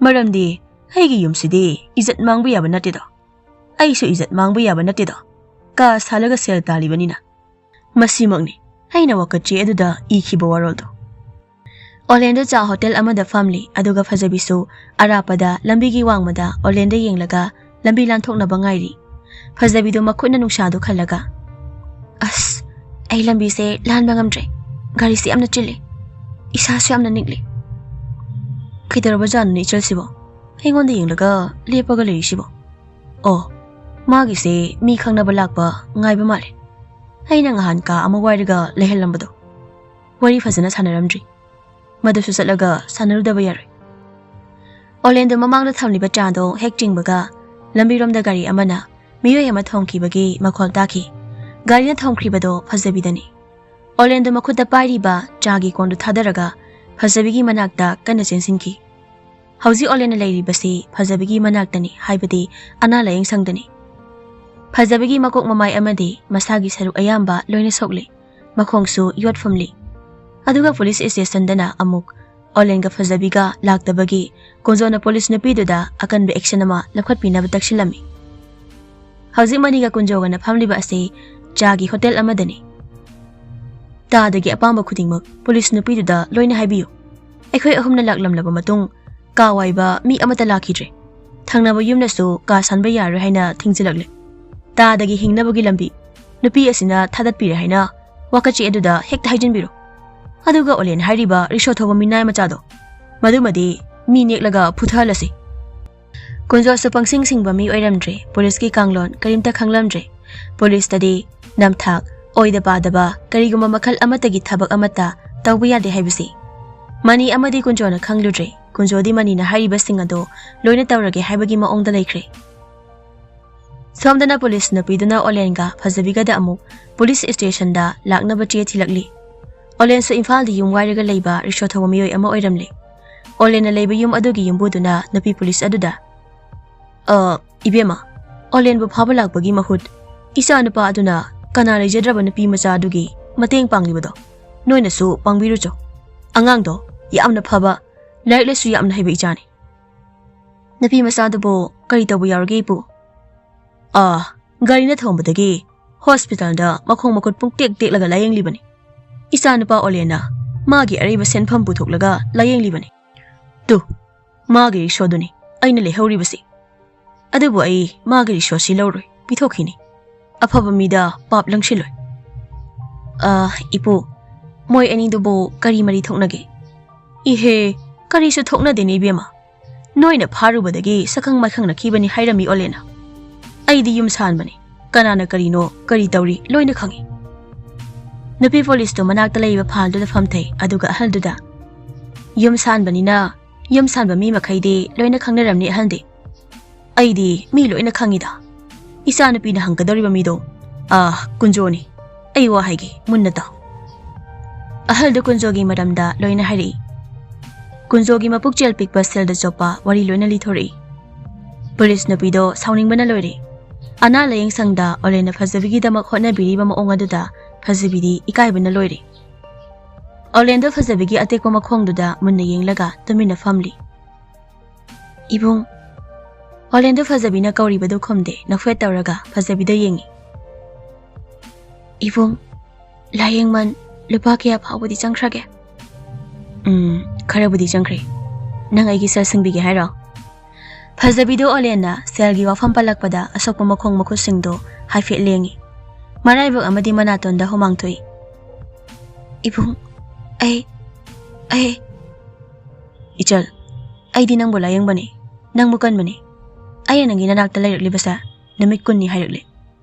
ꯃꯔꯝꯗꯤ ꯑꯩꯒꯤ ꯌꯨꯝꯁꯤꯗꯤ ꯏꯖꯠ ꯃꯥꯡꯕ ꯌꯥꯕ ꯅꯠꯇꯦꯗꯣ꯫ ꯑꯩꯁꯨ ꯏꯖꯠ ꯃꯥꯡꯕ ꯌꯥꯕ ꯅꯠꯇꯦꯗꯣ꯫ ꯀꯥ ꯁꯥꯜꯂꯒ ꯁꯦꯜ ꯇꯥꯜꯂꯤꯕꯅꯤꯅ꯫ ꯃꯁꯤꯃꯛꯅꯤ ꯑꯩꯅ ꯋꯥꯀꯠꯆꯦ ꯑꯗꯨꯗ ꯏꯈꯤꯕ ꯋꯥꯔꯣꯜꯗꯣ꯫ ꯑꯣꯂꯦꯟꯗꯣ ꯆꯥ ꯍꯣꯇꯦꯜ ꯑꯃꯗ ꯐꯝꯂꯤ, ꯑꯗꯨꯒ ꯐꯖꯕꯤꯁꯨ ꯑꯔꯥꯞꯄꯗ ꯂꯝꯕꯤꯒꯤ ꯋꯥꯡꯃꯗ ꯑꯣꯂꯦꯟꯗ ꯌꯦꯡꯂꯒ ꯂꯝꯕꯤ ꯂꯥꯟꯊꯣꯛꯅꯕ ꯉꯥꯏꯔꯤ꯫ ꯐꯖꯕꯤꯗꯣ ꯃꯈꯨꯠꯅ ꯅꯨꯡꯁꯥꯗꯨ ꯈꯜꯂꯒ, "ꯑꯁ, ꯑꯩ ꯂꯝꯕꯤꯁꯦ ꯂꯥꯟꯕ ꯉꯝꯗ꯭ꯔꯦ꯫ ꯒꯥꯔꯤꯁꯦ ꯌꯥꯝꯅ ꯆꯤꯜꯂꯤ꯫ ꯏꯁꯥꯁꯨ ꯌꯥꯝꯅ ꯅꯤꯛꯂꯤ꯫ ꯀꯩꯗꯧꯔꯕꯖꯥꯠꯅꯣꯅꯦ ꯏꯆꯜꯁꯤꯕꯣ? ꯑꯩꯉꯣꯟꯗ ꯌꯦꯡꯂꯒ ꯂꯦꯞꯄꯒ ꯂꯩꯔꯤꯁꯤꯕꯣ? ꯑꯣ, ꯃꯥꯒꯤꯁꯦ ꯃꯤ ꯈꯪꯅꯕ ꯂꯥꯛꯄ ꯉꯥꯏꯕ ꯃꯥꯜꯂꯦ꯫ ꯑꯩꯅ ꯉꯍꯥꯟ ꯀꯥ ꯑꯃ ꯋꯥꯏꯔꯒ ꯂꯩꯍꯜꯂꯝꯕꯗꯣ꯫ ꯋꯥꯔꯤ ꯐꯖꯅ ꯁꯥꯟꯅꯔꯝꯗ꯭ꯔꯤ꯫ ꯃꯗꯨꯁꯨ ꯆꯠꯂꯒ ꯁꯥꯟꯅꯔꯨꯗꯕ ꯌꯥꯔꯣꯏ꯫" ꯑꯣꯂꯦꯟꯗꯣ ꯃꯃꯥꯡꯗ ꯊꯝꯂꯤꯕ ꯆꯥꯗꯣ ꯍꯦꯛ ꯆꯤꯡꯕꯒ ꯂꯝꯕꯤꯔꯣꯝꯗ ꯒꯥꯔꯤ ꯑꯃꯅ ꯃꯤꯑꯣꯏ ꯑꯃ ꯊꯣꯝꯈꯤꯕꯒꯤ ꯃꯈꯣꯜ ꯇꯥꯈꯤ꯫ ꯒꯥꯔꯤꯅ ꯊꯣꯝꯈ꯭ꯔꯤꯕꯗꯣ ꯐꯖꯕꯤꯗꯅꯤ꯫ ꯑꯣꯂꯦꯟꯗꯣ ꯃꯈꯨꯠꯇ ꯄꯥꯏꯔꯤꯕ ꯆꯥꯒꯤ ꯀꯣꯟꯗꯨ ꯊꯥꯗꯔꯒ ꯐꯖꯕꯤꯒꯤ ꯃꯅꯥꯛꯇ ꯀꯟꯅ ꯆꯦꯟꯁꯤꯟꯈꯤ꯫ ꯍꯧꯖꯤꯛ ꯑꯣꯂꯦꯟꯅ ꯂꯩꯔꯤꯕꯁꯤ ꯐꯖꯕꯤꯒꯤ ꯃꯅꯥꯛꯇꯅꯤ, ꯍꯥꯏꯕꯗꯤ ꯑꯅꯥ ꯂꯥꯌꯦꯡ ꯁꯪꯗꯅꯤ꯫ ꯐꯖꯕꯤꯒꯤ ꯃꯀꯣꯛ ꯃꯃꯥꯏ ꯑꯃꯗꯤ ꯃꯁꯥꯒꯤ ꯁꯔꯨꯛ ꯑꯌꯥꯝꯕ ꯂꯣꯏꯅ ꯁꯣꯛꯂꯤ꯫ ꯃꯈꯣꯡꯁꯨ ꯌꯣꯠ ꯐꯨꯝꯂꯤ꯫ ꯑꯗꯨꯒ ꯄꯨꯂꯤꯁ ꯁ꯭ꯇꯦꯁꯟꯗꯅ ꯑꯃꯨꯛ ꯑꯣꯂꯦꯟꯒ ꯐꯖꯕꯤꯒ ꯂꯥꯛꯇꯕꯒꯤ ꯀꯨꯟꯖꯣꯅ ꯄꯨꯂꯤꯁ ꯅꯨꯄꯤꯗꯨꯗ ꯑꯀꯟꯕ ꯑꯦꯛꯁꯟ ꯑꯃ ꯂꯧꯈꯠꯄꯤꯅꯕ ꯇꯛꯁꯤꯜꯂꯝꯃꯤ꯫ ꯍꯧꯖꯤꯛ ꯃꯅꯤꯒ ꯀꯨꯟꯖꯣꯒꯅ ꯐꯝꯂꯤꯕ ꯑꯁꯤ ꯆꯥꯒꯤ ꯍꯣꯇꯦꯜ ꯑꯃꯗꯅꯤ꯫ "ꯇꯥꯗꯒꯤ ꯑꯄꯥꯝꯕ ꯈꯨꯗꯤꯡꯃꯛ ꯄꯨꯂꯤꯁ ꯅꯨꯄꯤꯗꯨꯗ ꯂꯣꯏꯅ ꯍꯥꯏꯕꯤꯌꯨ꯫ ꯑꯩꯈꯣꯏ ꯑꯍꯨꯝꯅ ꯂꯥꯛꯂꯝꯂꯕ ꯃꯇꯨꯡ ꯀꯥ ꯋꯥꯏꯕ ꯃꯤ ꯑꯃꯠꯇ ꯂꯥꯛꯈꯤꯗ꯭ꯔꯦ꯫ ꯊꯪꯅꯕ ꯌꯨꯝꯅꯁꯨ ꯀꯥ ꯁꯥꯟꯕ ꯌꯥꯔꯣꯏ ꯍꯥꯏꯅ ꯊꯤꯡꯖꯤꯜꯂꯛꯂꯦ꯫ ꯇꯥꯗꯒꯤ ꯍꯤꯡꯅꯕꯒꯤ ꯂꯝꯕꯤ ꯅꯨꯄꯤ ꯑꯁꯤꯅ ꯊꯥꯗꯠꯄꯤꯔꯦ ꯍꯥꯏꯅ ꯋꯥꯀꯠꯆꯦ ꯑꯗꯨꯗ ꯍꯦꯛꯇ ꯍꯥꯏꯖꯤꯟꯕꯤꯔꯣ꯫ ꯑꯗꯨꯒ ꯑꯣꯂꯦꯟ ꯍꯥꯏꯔꯤꯕ ꯔꯤꯛꯁꯣ ꯊꯧꯕ ꯃꯤꯅꯥꯏ ꯃꯆꯥꯗꯣ, ꯃꯗꯨꯃꯗꯤ ꯃꯤ ꯅꯦꯛꯂꯒ ꯐꯨꯊꯍꯜꯂꯁꯤ꯫" ꯀꯨꯟꯖꯣꯁꯨ ꯄꯪꯁꯤꯡ ꯁꯤꯡꯕ ꯃꯤ ꯑꯣꯏꯔꯝꯗ꯭ꯔꯦ꯫ ꯄꯨꯂꯤꯁꯀꯤ ꯀꯥꯡꯂꯣꯟ ꯀꯔꯤꯝꯇ ꯈꯪꯂꯝꯗ꯭ꯔꯦ꯫ ꯄꯨꯂꯤꯁꯇꯗꯤ ꯅꯝꯊꯥꯛ, ꯑꯣꯏꯗ ꯄꯥꯗꯕ ꯀꯔꯤꯒꯨꯝꯕ ꯃꯈꯜ ꯑꯃꯠꯇꯒꯤ ꯊꯕꯛ ꯑꯃꯠꯇ ꯇꯧꯕ ꯌꯥꯗꯦ ꯍꯥꯏꯕꯁꯤ ꯃꯅꯤ ꯑꯃꯗꯤ ꯀꯨꯟꯖꯣꯅ ꯈꯪꯂꯨꯗ꯭ꯔꯦ꯫ ꯀꯨꯟꯖꯣꯗꯤ ꯃꯅꯤꯅ ꯍꯥꯏꯔꯤꯕꯁꯤꯡ ꯑꯗꯣ ꯂꯣꯏꯅ ꯇꯧꯔꯒꯦ ꯍꯥꯏꯕꯒꯤ ꯃꯑꯣꯡꯗ ꯂꯩꯈ꯭ꯔꯦ꯫ ꯁꯣꯝꯗꯅ ꯄꯨꯂꯤꯁ ꯅꯨꯄꯤꯗꯨꯅ ꯑꯣꯂꯦꯟꯒ ꯐꯖꯕꯤꯒꯗ ꯑꯃꯨꯛ ꯄꯨꯂꯤꯁ ꯁ꯭ꯇꯦꯁꯟꯗ ꯂꯥꯛꯅꯕ ꯆꯦ ꯊꯤꯜꯂꯛꯂꯤ꯫ ꯑꯣꯂꯦꯟꯁꯨ ꯏꯝꯐꯥꯜꯗ ꯌꯨꯝ ꯋꯥꯏꯔꯒ ꯂꯩꯕ ꯔꯤꯛꯁꯣ ꯊꯧꯕ ꯃꯤꯑꯣꯏ ꯑꯃ ꯑꯣꯏꯔꯝꯂꯦ꯫ ꯑꯣꯂꯦꯟꯅ ꯂꯩꯕ ꯌꯨꯝ ꯑꯗꯨꯒꯤ ꯌꯨꯝꯕꯨꯗꯨꯅ ꯅꯨꯄꯤ ꯄꯨꯂꯤꯁ ꯑꯗꯨꯗ, "ꯑ, ꯏꯕꯦꯝꯃ, ꯑꯣꯂꯦꯟꯕꯨ ꯐꯥꯕ ꯂꯥꯛꯄꯒꯤ ꯃꯍꯨꯠ ꯏꯆꯥ ꯅꯨꯄꯥ ꯑꯗꯨꯅ ꯀꯅꯥ ꯂꯩꯖꯗ꯭ꯔꯕ ꯅꯨꯄꯤ ꯃꯆꯥ ꯑꯗꯨꯒꯤ ꯃꯇꯦꯡ ꯄꯥꯡꯂꯤꯕꯗꯣ ꯅꯣꯏꯅꯁꯨ ꯄꯥꯡꯕꯤꯔꯨꯆꯣ꯫ ꯑꯉꯥꯡꯗꯣ ꯌꯥꯝꯅ ꯐꯕ, ꯂꯥꯏꯔꯤꯛ ꯂꯥꯏꯁꯨ ꯌꯥꯝꯅ ꯍꯩꯕ ꯏꯆꯥꯅꯤ꯫" "ꯅꯨꯄꯤ ꯃꯆꯥꯗꯨꯕꯨ ꯀꯔꯤ ꯇꯧꯕ ꯌꯥꯎꯔꯒꯦ ꯏꯄꯨ?" "ꯑꯥ, ꯒꯥꯔꯤꯅ ꯊꯣꯝꯕꯗꯒꯤ ꯍꯣꯁꯄꯤꯇꯥꯜꯗ ꯃꯈꯣꯡ ꯃꯈꯨꯠ ꯄꯨꯡꯇꯦꯛ ꯇꯦꯛꯂꯒ ꯂꯥꯌꯦꯡꯂꯤꯕꯅꯤ꯫ ꯏꯆꯥꯅꯨꯄꯥ ꯑꯣꯂꯦꯟꯅ ꯃꯥꯒꯤ ꯑꯔꯩꯕ ꯁꯦꯟꯐꯝ ꯄꯨꯊꯣꯛꯂꯒ ꯂꯥꯌꯦꯡꯂꯤꯕꯅꯤ꯫ ꯇꯨ, ꯃꯥꯒꯤ ꯔꯤꯛꯁꯣꯗꯨꯅꯤ ꯑꯩꯅ ꯂꯩꯍꯧꯔꯤꯕꯁꯤ꯫ ꯑꯗꯨꯕꯨ ꯑꯩ ꯃꯥꯒꯤ ꯔꯤꯛꯁꯣꯁꯤ ꯂꯧꯔꯣꯏ, ꯄꯤꯊꯣꯛꯈꯤꯅꯤ꯫ ꯑꯐꯕ ꯃꯤꯗ ꯄꯥꯞ ꯂꯪꯁꯤꯜꯂꯣꯏ꯫ ꯑ, ꯏꯄꯨ, ꯃꯣꯏ ꯑꯅꯤꯗꯨꯕꯨ ꯀꯔꯤ ꯃꯔꯤ ꯊꯣꯛꯅꯒꯦ? ꯏꯍꯦ, ꯀꯔꯤꯁꯨ ꯊꯣꯛꯅꯗꯦꯅꯦ ꯏꯕꯦꯝꯃ꯫ ꯅꯣꯏꯅ ꯐꯥꯔꯨꯕꯗꯒꯤ ꯁꯛꯈꯪ ꯃꯥꯏꯈꯪꯅꯈꯤꯕꯅꯤ ꯍꯥꯏꯔꯝꯃꯤ ꯑꯣꯂꯦꯟꯅ꯫ ꯑꯩꯗꯤ ꯌꯨꯝ ꯁꯥꯟꯕꯅꯤ, ꯀꯅꯥꯅ ꯀꯔꯤꯅꯣ ꯀꯔꯤ ꯇꯧꯔꯤ ꯂꯣꯏꯅ ꯈꯪꯏ꯫ ꯅꯨꯄꯤ ꯄꯨꯂꯤꯁꯇꯨ ꯃꯅꯥꯛꯇ ꯂꯩꯕ ꯐꯥꯜꯗꯨꯗ ꯐꯝꯊꯩ, ꯑꯗꯨꯒ ꯑꯍꯜꯗꯨꯗ, ꯌꯨꯝ ꯁꯥꯟꯕꯅꯤꯅ ꯌꯨꯝ ꯁꯥꯟꯕ ꯃꯤ ꯃꯈꯩꯗꯤ ꯂꯣꯏꯅ ꯈꯪꯅꯔꯝꯅꯤ ꯑꯍꯟꯗꯤ꯫ ꯑꯩꯗꯤ ꯃꯤ ꯂꯣꯏꯅ ꯈꯪꯏꯗ꯫ ꯏꯆꯥꯅꯨꯄꯤꯅ ꯍꯪꯒꯗꯧꯔꯤꯕ ꯃꯤꯗꯣ, ꯑꯥ, ꯀꯨꯟꯖꯣꯅꯤ꯫ ꯑꯩ ꯋꯥ ꯍꯥꯏꯒꯦ, ꯃꯨꯟꯅ ꯇꯥꯎ꯫ ꯑꯍꯜꯗꯨ ꯀꯨꯟꯖꯣꯒꯤ ꯃꯔꯝꯗ ꯂꯣꯏꯅ ꯍꯥꯏꯔꯛꯏ꯫ ꯀꯨꯟꯖꯣꯒꯤ ꯃꯄꯨꯛꯆꯦꯜ ꯄꯤꯛꯄ ꯁꯦꯜꯗ ꯆꯣꯞꯄ ꯋꯥꯔꯤ ꯂꯣꯏꯅ ꯂꯤꯊꯣꯔꯛꯏ꯫ ꯄꯨꯂꯤꯁ ꯅꯨꯄꯤꯗꯣ ꯁꯥꯎꯅꯤꯡꯕꯅ ꯂꯣꯏꯔꯦ꯫ ꯑꯅꯥ ꯂꯥꯌꯦꯡ ꯁꯪꯗ ꯑꯣꯂꯦꯟꯅ ꯐꯖꯕꯤꯒꯤꯗꯃꯛ ꯍꯣꯠꯅꯕꯤꯔꯤꯕ ꯃꯑꯣꯡ ꯑꯗꯨꯗ ꯐꯖꯕꯤꯗꯤ ꯏꯀꯥꯏꯕꯅ ꯂꯣꯏꯔꯦ꯫ ꯑꯣꯂꯦꯟꯗꯣ ꯐꯖꯕꯤꯒꯤ ꯑꯇꯦꯛꯄ ꯃꯈꯣꯡꯗꯨꯗ ꯃꯨꯟꯅ ꯌꯦꯡꯂꯒ ꯇꯨꯃꯤꯟꯅ ꯐꯝꯂꯤ꯫ "ꯏꯕꯨꯡ"꯫ ꯑꯣꯂꯦꯟꯗꯣ ꯐꯖꯕꯤꯅ ꯀꯧꯔꯤꯕꯗꯨ ꯈꯨꯝꯗꯦ, ꯅꯣꯛꯐꯦꯠ ꯇꯧꯔꯒ ꯐꯖꯕꯤꯗ ꯌꯦꯡꯉꯤ꯫ "ꯏꯕꯨꯡ, ꯂꯥꯌꯦꯡꯃꯟ ꯂꯨꯄꯥ ꯀꯌꯥ ꯐꯥꯎꯕꯗꯤ ꯆꯪꯈ꯭ꯔꯒꯦ?" "ꯎꯝ, ꯈꯔꯕꯨꯗꯤ ꯆꯪꯈ꯭ꯔꯦ꯫ ꯅꯪ ꯑꯩꯒꯤ ꯁꯦꯜ ꯁꯤꯡꯕꯤꯒꯦ ꯍꯥꯏꯔꯣ?" ꯐꯖꯕꯤꯗꯨ ꯑꯣꯂꯦꯟꯅ ꯁꯦꯜꯒꯤ ꯋꯥꯐꯝ ꯄꯜꯂꯛꯄꯗ ꯑꯁꯣꯛꯄ ꯃꯈꯣꯡ ꯃꯈꯨꯠꯁꯤꯡꯗꯨ ꯍꯥꯏꯐꯦꯠ ꯂꯦꯡꯉꯤ꯫ ꯃꯔꯥꯏꯕꯛ ꯑꯃꯗꯤ ꯃꯅꯥꯇꯣꯟꯗ ꯍꯨꯃꯥꯡ ꯊꯣꯛꯏ꯫ "ꯏꯕꯨꯡ, ꯑꯩ, ꯑꯩ"꯫ "ꯏꯆꯜ, ꯑꯩꯗꯤ ꯅꯪꯕꯨ ꯂꯥꯌꯦꯡꯕꯅꯤ, ꯅꯪꯕꯨ ꯀꯟꯕꯅꯤ꯫ ꯑꯩꯅ ꯅꯪꯒꯤ ꯅꯅꯥꯛꯇ ꯂꯩꯔꯛꯂꯤꯕꯁꯦ ꯅꯨꯃꯤꯠ ꯀꯨꯟꯅꯤ ꯍꯥꯏꯔꯛꯂꯦ꯫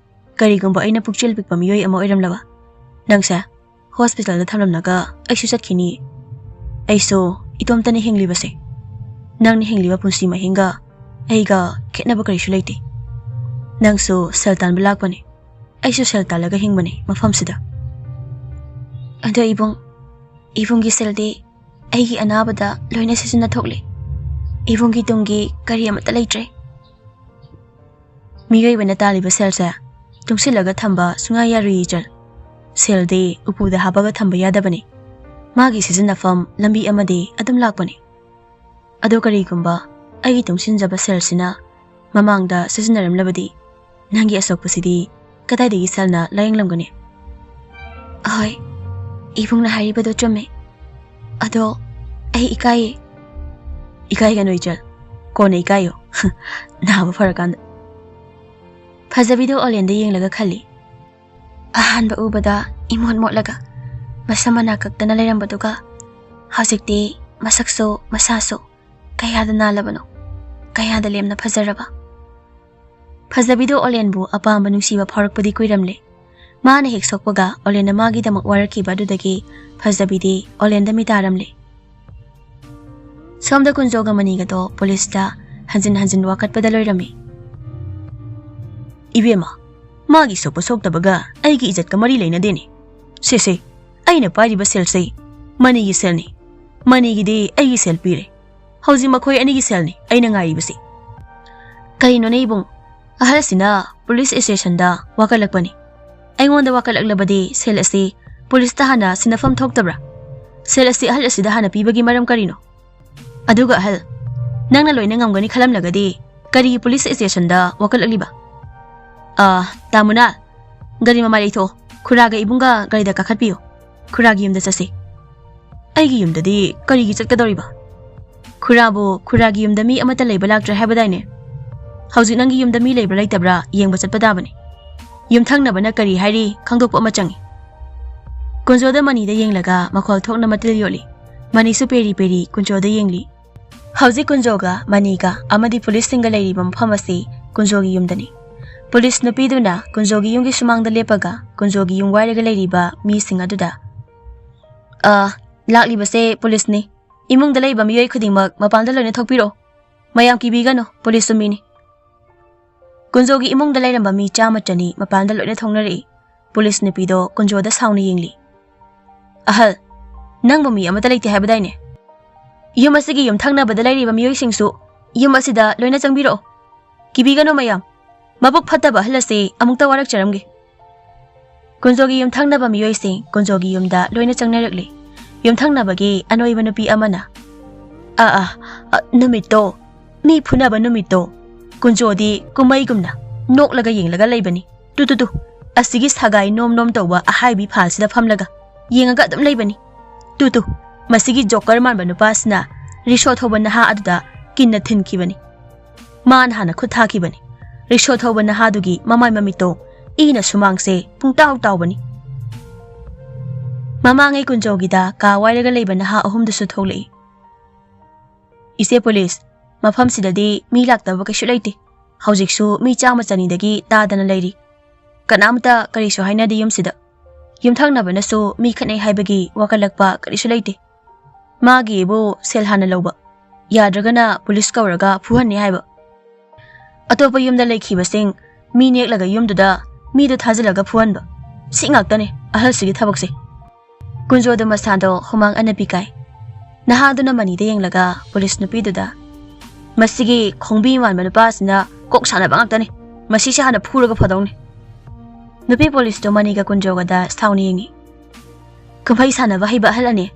ꯀꯔꯤꯒꯨꯝꯕ ꯑꯩꯅ ꯄꯨꯛꯆꯦꯜ ꯄꯤꯛꯄ ꯃꯤꯑꯣꯏ ꯑꯃ ꯑꯣꯏꯔꯝꯂꯕ, ꯅꯪꯁꯦ ꯍꯣꯁꯄꯤꯇꯥꯜꯗ ꯊꯝꯂꯝꯂꯒ ꯑꯩꯁꯨ ꯆꯠꯈꯤꯅꯤ꯫ ꯑꯩꯁꯨ ꯏꯇꯣꯝꯇꯅ ꯍꯤꯡꯂꯤꯕꯁꯦ꯫ ꯅꯪꯅ ꯍꯤꯡꯂꯤꯕ ꯄꯨꯟꯁꯤ ꯃꯍꯤꯡꯒ ꯑꯩꯒ ꯈꯦꯠꯅꯕ ꯀꯔꯤꯁꯨ ꯂꯩꯇꯦ꯫ ꯅꯪꯁꯨ ꯁꯦꯜ ꯇꯥꯟꯕ ꯂꯥꯛꯄꯅꯤ, ꯑꯩꯁꯨ ꯁꯦꯜ ꯇꯥꯜꯂꯒ ꯍꯤꯡꯕꯅꯤ ꯃꯐꯝꯁꯤꯗ꯫ ꯑꯗꯣ ꯏꯕꯨꯡ, ꯏꯕꯨꯡꯒꯤ ꯁꯦꯜꯗꯤ ꯑꯩꯒꯤ ꯑꯅꯥꯕꯗ ꯂꯣꯏꯅ ꯁꯤꯖꯤꯟꯅ ꯊꯣꯛꯂꯤ꯫ ꯏꯕꯨꯡꯒꯤ ꯇꯨꯡꯒꯤ ꯀꯔꯤ ꯑꯃꯠꯇ ꯂꯩꯇ꯭ꯔꯦ"꯫ ꯃꯤꯑꯣꯏꯕꯅ ꯇꯥꯜꯂꯤꯕ ꯁꯦꯜꯁꯦ ꯇꯨꯡꯁꯤꯜꯂꯒ ꯊꯝꯕ ꯁꯨꯡꯌꯥ ꯌꯥꯔꯨꯏ, ꯏꯆꯜ꯫ ꯁꯦꯜꯗꯤ ꯎꯄꯨꯗ ꯍꯥꯞꯄꯒ ꯊꯝꯕ ꯌꯥꯗꯕꯅꯤ꯫ ꯃꯥꯒꯤ ꯁꯤꯖꯤꯟꯅꯐꯝ ꯂꯝꯕꯤ ꯑꯃꯗꯤ ꯑꯗꯨꯝ ꯂꯥꯛꯄꯅꯤ꯫ ꯑꯗꯣ ꯀꯔꯤꯒꯨꯝꯕ ꯑꯩꯒꯤ ꯇꯨꯡꯁꯤꯟꯖꯕ ꯁꯦꯜꯁꯤꯅ ꯃꯃꯥꯡꯗ ꯁꯤꯖꯤꯟꯅꯔꯝꯂꯕꯗꯤ, ꯅꯪꯒꯤ ꯑꯁꯣꯛꯄꯁꯤꯗꯤ ꯀꯗꯥꯏꯗꯒꯤ ꯁꯦꯜꯅ ꯂꯥꯌꯦꯡꯂꯝꯒꯅꯤ? ꯑꯍꯣꯏ, ꯏꯕꯨꯡꯅ ꯍꯥꯏꯔꯤꯕꯗꯣ ꯆꯨꯝꯃꯦ꯫ ꯑꯗꯣ ꯑꯩ ꯏꯀꯥꯏꯌꯦ꯫ ꯏꯀꯥꯏꯒꯅꯨ ꯏꯆꯜ, ꯀꯣꯟꯅ ꯏꯀꯥꯏꯌꯣ꯫ ꯅꯥꯕ ꯐꯔꯀꯥꯟꯗ꯫ ꯐꯖꯕꯤꯗꯣ ꯑꯣꯂꯦꯟꯗ ꯌꯦꯡꯂꯒ ꯈꯜꯂꯤ꯫ ꯑꯍꯥꯟꯕ ꯎꯕꯗ ꯏꯃꯣꯠ ꯃꯣꯠꯂꯒ ꯃꯁꯝ ꯃꯅꯥ ꯀꯛꯇꯅ ꯂꯩꯔꯝꯕꯗꯨꯒ ꯍꯧꯖꯤꯛꯇꯤ ꯃꯁꯛꯁꯨ ꯃꯁꯥꯁꯨ ꯀꯌꯥꯗ ꯅꯥꯜꯂꯕꯅꯣ, ꯀꯌꯥꯗ ꯂꯦꯝꯅ ꯐꯖꯔꯕ꯫ ꯐꯖꯕꯤꯗꯣ ꯑꯣꯂꯦꯟꯕꯨ ꯑꯄꯥꯝꯕ ꯅꯨꯡꯁꯤꯕ ꯐꯥꯎꯔꯛꯄꯗꯤ ꯀꯨꯏꯔꯝꯂꯦ꯫ ꯃꯥꯅ ꯍꯦꯛ ꯁꯣꯛꯄꯒ ꯑꯣꯂꯦꯟꯅ ꯃꯥꯒꯤꯗꯃꯛ ꯋꯥꯔꯛꯈꯤꯕ ꯑꯗꯨꯗꯒꯤ ꯐꯖꯕꯤꯗꯤ ꯑꯣꯂꯦꯟꯗ ꯃꯤꯇꯥꯔꯝꯂꯦ꯫ ꯁꯣꯝꯗ ꯀꯨꯟꯖꯣꯒ ꯃꯅꯤꯒꯗꯣ ꯄꯨꯂꯤꯁꯇ ꯍꯟꯖꯤꯟ ꯍꯟꯖꯤꯟ ꯋꯥꯀꯠꯄꯗ ꯂꯣꯏꯔꯝꯃꯤ꯫ "ꯏꯕꯦꯝꯃ, ꯃꯥꯒꯤ ꯁꯣꯛꯄ ꯁꯣꯛꯇꯕꯒ ꯑꯩꯒꯤ ꯏꯖꯠꯀ ꯃꯔꯤ ꯂꯩꯅꯗꯦꯅꯦ꯫ ꯁꯦ ꯁꯦ, ꯑꯩꯅ ꯄꯥꯏꯔꯤꯕ ꯁꯦꯜꯁꯦ ꯃꯅꯤꯒꯤ ꯁꯦꯜꯅꯤ꯫ ꯃꯅꯤꯒꯤꯗꯤ ꯑꯩꯒꯤ ꯁꯦꯜ ꯄꯤꯔꯦ꯫ ꯍꯧꯖꯤꯛ ꯃꯈꯣꯏ ꯑꯅꯤꯒꯤ ꯁꯦꯜꯅꯤ ꯑꯩꯅ ꯉꯥꯏꯔꯤꯕꯁꯤ꯫" "ꯀꯩꯅꯣꯅꯦ ꯏꯕꯨꯡ, ꯑꯍꯜꯁꯤꯅ ꯄꯨꯂꯤꯁ ꯏꯁꯇꯦꯁꯟꯗ ꯋꯥꯀꯠꯂꯛꯄꯅꯤ꯫ ꯑꯩꯉꯣꯟꯗ ꯋꯥꯀꯠꯂꯛꯂꯕꯗꯤ ꯁꯦꯜ ꯑꯁꯤ ꯄꯨꯂꯤꯁꯇ ꯍꯥꯟꯅ ꯁꯤꯟꯅꯐꯝ ꯊꯣꯛꯇꯕ꯭ꯔꯥ? ꯁꯦꯜ ꯑꯁꯤ ꯑꯍꯜ ꯑꯁꯤꯗ ꯍꯥꯟꯅ ꯄꯤꯕꯒꯤ ꯃꯔꯝ ꯀꯔꯤꯅꯣ? ꯑꯗꯨꯒ ꯑꯍꯜ, ꯅꯪꯅ ꯂꯣꯏꯅ ꯉꯝꯒꯅꯤ ꯈꯜꯂꯝꯂꯒꯗꯤ ꯀꯔꯤꯒꯤ ꯄꯨꯂꯤꯁ ꯏꯁꯇꯦꯁꯟꯗ ꯋꯥꯀꯠꯂꯛꯂꯤꯕ? ꯑꯥ, ꯇꯥꯃꯨꯅꯥ, ꯒꯥꯔꯤ ꯃꯃꯥꯏ ꯂꯩꯊꯣꯛꯑꯣ, ꯈꯨꯔꯥꯒ ꯏꯕꯨꯡꯒ ꯒꯥꯔꯤꯗ ꯀꯥꯈꯠꯄꯤꯌꯨ, ꯈꯨꯔꯥꯒꯤ ꯌꯨꯝꯗ ꯆꯠꯁꯤ꯫" "ꯑꯩꯒꯤ ꯌꯨꯝꯗꯗꯤ ꯀꯔꯤꯒꯤ ꯆꯠꯀꯗꯧꯔꯤꯕ? ꯈꯨꯔꯥꯕꯨ ꯈꯨꯔꯥꯒꯤ ꯌꯨꯝꯗ ꯃꯤ ꯑꯃꯠꯇ ꯂꯩꯕ ꯂꯥꯛꯇ꯭ꯔꯦ ꯍꯥꯏꯕꯗꯥꯏꯅꯦ? ꯍꯧꯖꯤꯛ ꯅꯪꯒꯤ ꯌꯨꯝꯗ ꯃꯤ ꯂꯩꯕ꯭ꯔꯥ ꯂꯩꯇꯕ꯭ꯔꯥ ꯌꯦꯡꯕ ꯆꯠꯄ ꯇꯥꯕꯅꯤ꯫ ꯌꯨꯝꯊꯪꯅꯕꯅ ꯀꯔꯤ ꯍꯥꯏꯔꯤ ꯈꯪꯗꯣꯛꯄ ꯑꯃ ꯆꯪꯏ꯫" ꯀꯨꯟꯖꯣꯗ ꯃꯅꯤꯗ ꯌꯦꯡꯂꯒ ꯃꯈꯣꯜ ꯊꯣꯛꯅ ꯃꯇꯤꯜ ꯌꯣꯠꯂꯤ꯫ ꯃꯅꯤꯁꯨ ꯄꯦꯔꯤ ꯄꯦꯔꯤ ꯀꯨꯟꯖꯣꯗ ꯌꯦꯡꯂꯤ꯫ ꯍꯧꯖꯤꯛ ꯀꯨꯟꯖꯣꯒ ꯃꯅꯤꯒ ꯑꯃꯗꯤ ꯄꯨꯂꯤꯁꯁꯤꯡꯒ ꯂꯩꯔꯤꯕ ꯃꯐꯝ ꯑꯁꯤ ꯀꯨꯟꯖꯣꯒꯤ ꯌꯨꯝꯗꯅꯤ꯫ ꯄꯨꯂꯤꯁ ꯅꯨꯄꯤꯗꯨꯅ ꯀꯨꯟꯖꯣꯒꯤ ꯌꯨꯝꯒꯤ ꯁꯨꯃꯥꯡꯗ ꯂꯦꯞꯄꯒ ꯀꯨꯟꯖꯣꯒꯤ ꯌꯨꯝ ꯋꯥꯏꯔꯒ ꯂꯩꯔꯤꯕ ꯃꯤꯁꯤꯡ ꯑꯗꯨꯗ, "ꯑꯥ, ꯂꯥꯛꯂꯤꯕꯁꯦ ꯄꯨꯂꯤꯁꯅꯤ꯫ ꯏꯃꯨꯡꯗ ꯂꯩꯕ ꯃꯤꯑꯣꯏ ꯈꯨꯗꯤꯡꯃꯛ ꯃꯄꯥꯟꯗ ꯂꯣꯏꯅ ꯊꯣꯛꯄꯤꯔꯛꯑꯣ꯫ ꯃꯌꯥꯝ ꯀꯤꯕꯤꯒꯅꯨ, ꯄꯨꯂꯤꯁꯁꯨ ꯃꯤꯅꯤ꯫" ꯀꯨꯟꯖꯣꯒꯤ ꯏꯃꯨꯡꯗ ꯂꯩꯔꯝꯕ ꯃꯤ ꯆꯥꯝꯃ ꯆꯅꯤ ꯃꯄꯥꯟꯗ ꯂꯣꯏꯅ ꯊꯣꯛꯅꯔꯛꯏ꯫ ꯄꯨꯂꯤꯁ ꯅꯨꯄꯤꯗꯣ ꯀꯨꯟꯖꯣꯗ ꯁꯥꯎꯅ ꯌꯦꯡꯂꯤ꯫ "ꯑꯍꯜ, ꯅꯪꯕꯨ ꯃꯤ ꯑꯃꯠꯇ ꯂꯩꯇꯦ ꯍꯥꯏꯕꯗꯥꯏꯅꯦ? ꯌꯨꯝ ꯑꯁꯤꯒꯤ ꯌꯨꯝꯊꯪꯅꯕꯗ ꯂꯩꯔꯤꯕ ꯃꯤꯑꯣꯏꯁꯤꯡꯁꯨ ꯌꯨꯝ ꯑꯁꯤꯗ ꯂꯣꯏꯅ ꯆꯪꯕꯤꯔꯛꯑꯣ꯫ ꯀꯤꯕꯤꯒꯅꯨ ꯃꯌꯥꯝ꯫ ꯃꯕꯨꯛ ꯐꯠꯇꯕ ꯑꯍꯜ ꯑꯁꯤ ꯑꯃꯨꯛꯇ ꯋꯥꯔꯛꯆꯔꯝꯒꯦ꯫" ꯀꯨꯟꯖꯣꯒꯤ ꯌꯨꯝꯊꯪꯅꯕ ꯃꯤꯑꯣꯏꯁꯤꯡ ꯀꯨꯟꯖꯣꯒꯤ ꯌꯨꯝꯗ ꯂꯣꯏꯅ ꯆꯪꯅꯔꯛꯂꯤ꯫ ꯌꯨꯝꯊꯪꯅꯕꯒꯤ ꯑꯅꯣꯏꯕ ꯅꯨꯄꯤ ꯑꯃꯅ, "ꯑꯥ, ꯑꯥ, ꯑ, ꯅꯨꯃꯤꯠꯇꯣ, ꯃꯤ ꯐꯨꯅꯕ ꯅꯨꯃꯤꯠꯇꯣ, ꯀꯨꯟꯖꯣꯗꯤ ꯀꯨꯝꯃꯩꯒꯨꯝꯅ ꯅꯣꯛꯂꯒ ꯌꯦꯡꯂꯒ ꯂꯩꯕꯅꯤ꯫ "ꯇꯨ ꯇꯨ ꯇꯨ, ꯑꯁꯤꯒꯤ ꯁꯒꯥꯏ ꯅꯣꯝ ꯅꯣꯝ ꯇꯧꯕ ꯑꯍꯥꯏꯕꯤ ꯐꯥꯜꯁꯤꯗ ꯐꯝꯂꯒ ꯌꯦꯡꯉꯒ ꯑꯗꯨꯝ ꯂꯩꯕꯅꯤ꯫ ꯇꯨ ꯇꯨ, ꯃꯁꯤꯒꯤ ꯖꯣꯀꯔ ꯃꯥꯟꯕ ꯅꯨꯄꯥꯁꯤꯅ ꯔꯤꯛꯁꯣ ꯊꯧꯕ ꯅꯍꯥ ꯑꯗꯨꯗ ꯀꯤꯟꯅ ꯊꯤꯟꯈꯤꯕꯅꯤ꯫ ꯃꯥꯅ ꯍꯥꯟꯅ ꯈꯨꯠ ꯊꯥꯈꯤꯕꯅꯤ꯫ ꯔꯤꯛꯁꯣ ꯊꯧꯕ ꯅꯍꯥꯗꯨꯒꯤ ꯃꯃꯥꯏ ꯃꯃꯤꯠꯇꯣ ꯏꯅ ꯁꯨꯃꯥꯡꯁꯦ ꯄꯨꯡꯇꯥꯎ ꯇꯥꯎꯕꯅꯤ"꯫ ꯃꯃꯥꯡꯉꯩ ꯀꯨꯟꯖꯣꯒꯤꯗ ꯀꯥ ꯋꯥꯏꯔꯒ ꯂꯩꯕ ꯅꯍꯥ ꯑꯍꯨꯝꯗꯨꯁꯨ ꯊꯣꯛꯂꯛꯏ꯫ "ꯏꯆꯦ ꯄꯨꯂꯤꯁ, ꯃꯐꯝꯁꯤꯗꯗꯤ ꯃꯤ ꯂꯥꯛꯇꯕ ꯀꯩꯁꯨ ꯂꯩꯇꯦ꯫ ꯍꯧꯖꯤꯛꯁꯨ ꯃꯤ ꯆꯥꯝꯃ ꯆꯅꯤꯗꯒꯤ ꯇꯥꯗꯅ ꯂꯩꯔꯤ꯫ ꯀꯅꯥꯝꯇ ꯀꯔꯤꯁꯨ ꯍꯥꯏꯅꯗꯦ ꯌꯨꯝꯁꯤꯗ꯫ ꯌꯨꯝꯊꯪꯅꯕꯅꯁꯨ ꯃꯤ ꯈꯠꯅꯩ ꯍꯥꯏꯕꯒꯤ ꯋꯥꯀꯠꯂꯛꯄ ꯀꯔꯤꯁꯨ ꯂꯩꯇꯦ꯫ ꯃꯥꯒꯤꯕꯨ ꯁꯦꯜ ꯍꯥꯟꯅ ꯂꯧꯕ, ꯌꯥꯗ꯭ꯔꯒꯅ ꯄꯨꯂꯤꯁ ꯀꯧꯔꯒ ꯐꯨꯍꯟꯅꯤ ꯍꯥꯏꯕ꯫ ꯑꯇꯣꯞꯄ ꯌꯨꯝꯗ ꯂꯩꯈꯤꯕꯁꯤꯡ ꯃꯤ ꯅꯦꯛꯂꯒ ꯌꯨꯝꯗꯨꯗ ꯃꯤꯗꯨ ꯊꯥꯖꯤꯜꯂꯒ ꯐꯨꯍꯟꯕ, ꯁꯤ ꯉꯥꯛꯇꯅꯦ ꯑꯍꯜꯁꯤꯒꯤ ꯊꯕꯛꯁꯦ"꯫ ꯀꯨꯟꯖꯣꯗ ꯃꯁꯥꯗꯣ ꯍꯨꯃꯥꯡ ꯑꯅꯞꯄꯤ ꯀꯥꯏ꯫ ꯅꯍꯥꯗꯨꯅ ꯃꯅꯤꯗ ꯌꯦꯡꯂꯒ ꯄꯨꯂꯤꯁ ꯅꯨꯄꯤꯗꯨꯗ, "ꯃꯁꯤꯒꯤ ꯈꯣꯡꯕꯤ ꯃꯥꯟꯕ ꯅꯨꯄꯥꯁꯤꯅ ꯀꯣꯛ ꯁꯥꯟꯅꯕ ꯉꯥꯛꯇꯅꯤ꯫ ꯃꯁꯤꯁꯦ ꯍꯥꯟꯅ ꯐꯨꯔꯒ ꯐꯗꯧꯅꯤ"꯫ ꯅꯨꯄꯤ ꯄꯨꯂꯤꯁꯇꯣ ꯃꯅꯤꯒ ꯀꯨꯟꯖꯣꯒꯗ ꯁꯥꯎꯅ ꯌꯦꯡꯉꯤ꯫ "ꯀꯨꯝꯍꯩ ꯁꯥꯟꯅꯕ ꯍꯩꯕ ꯑꯍꯜ ꯑꯅꯤ,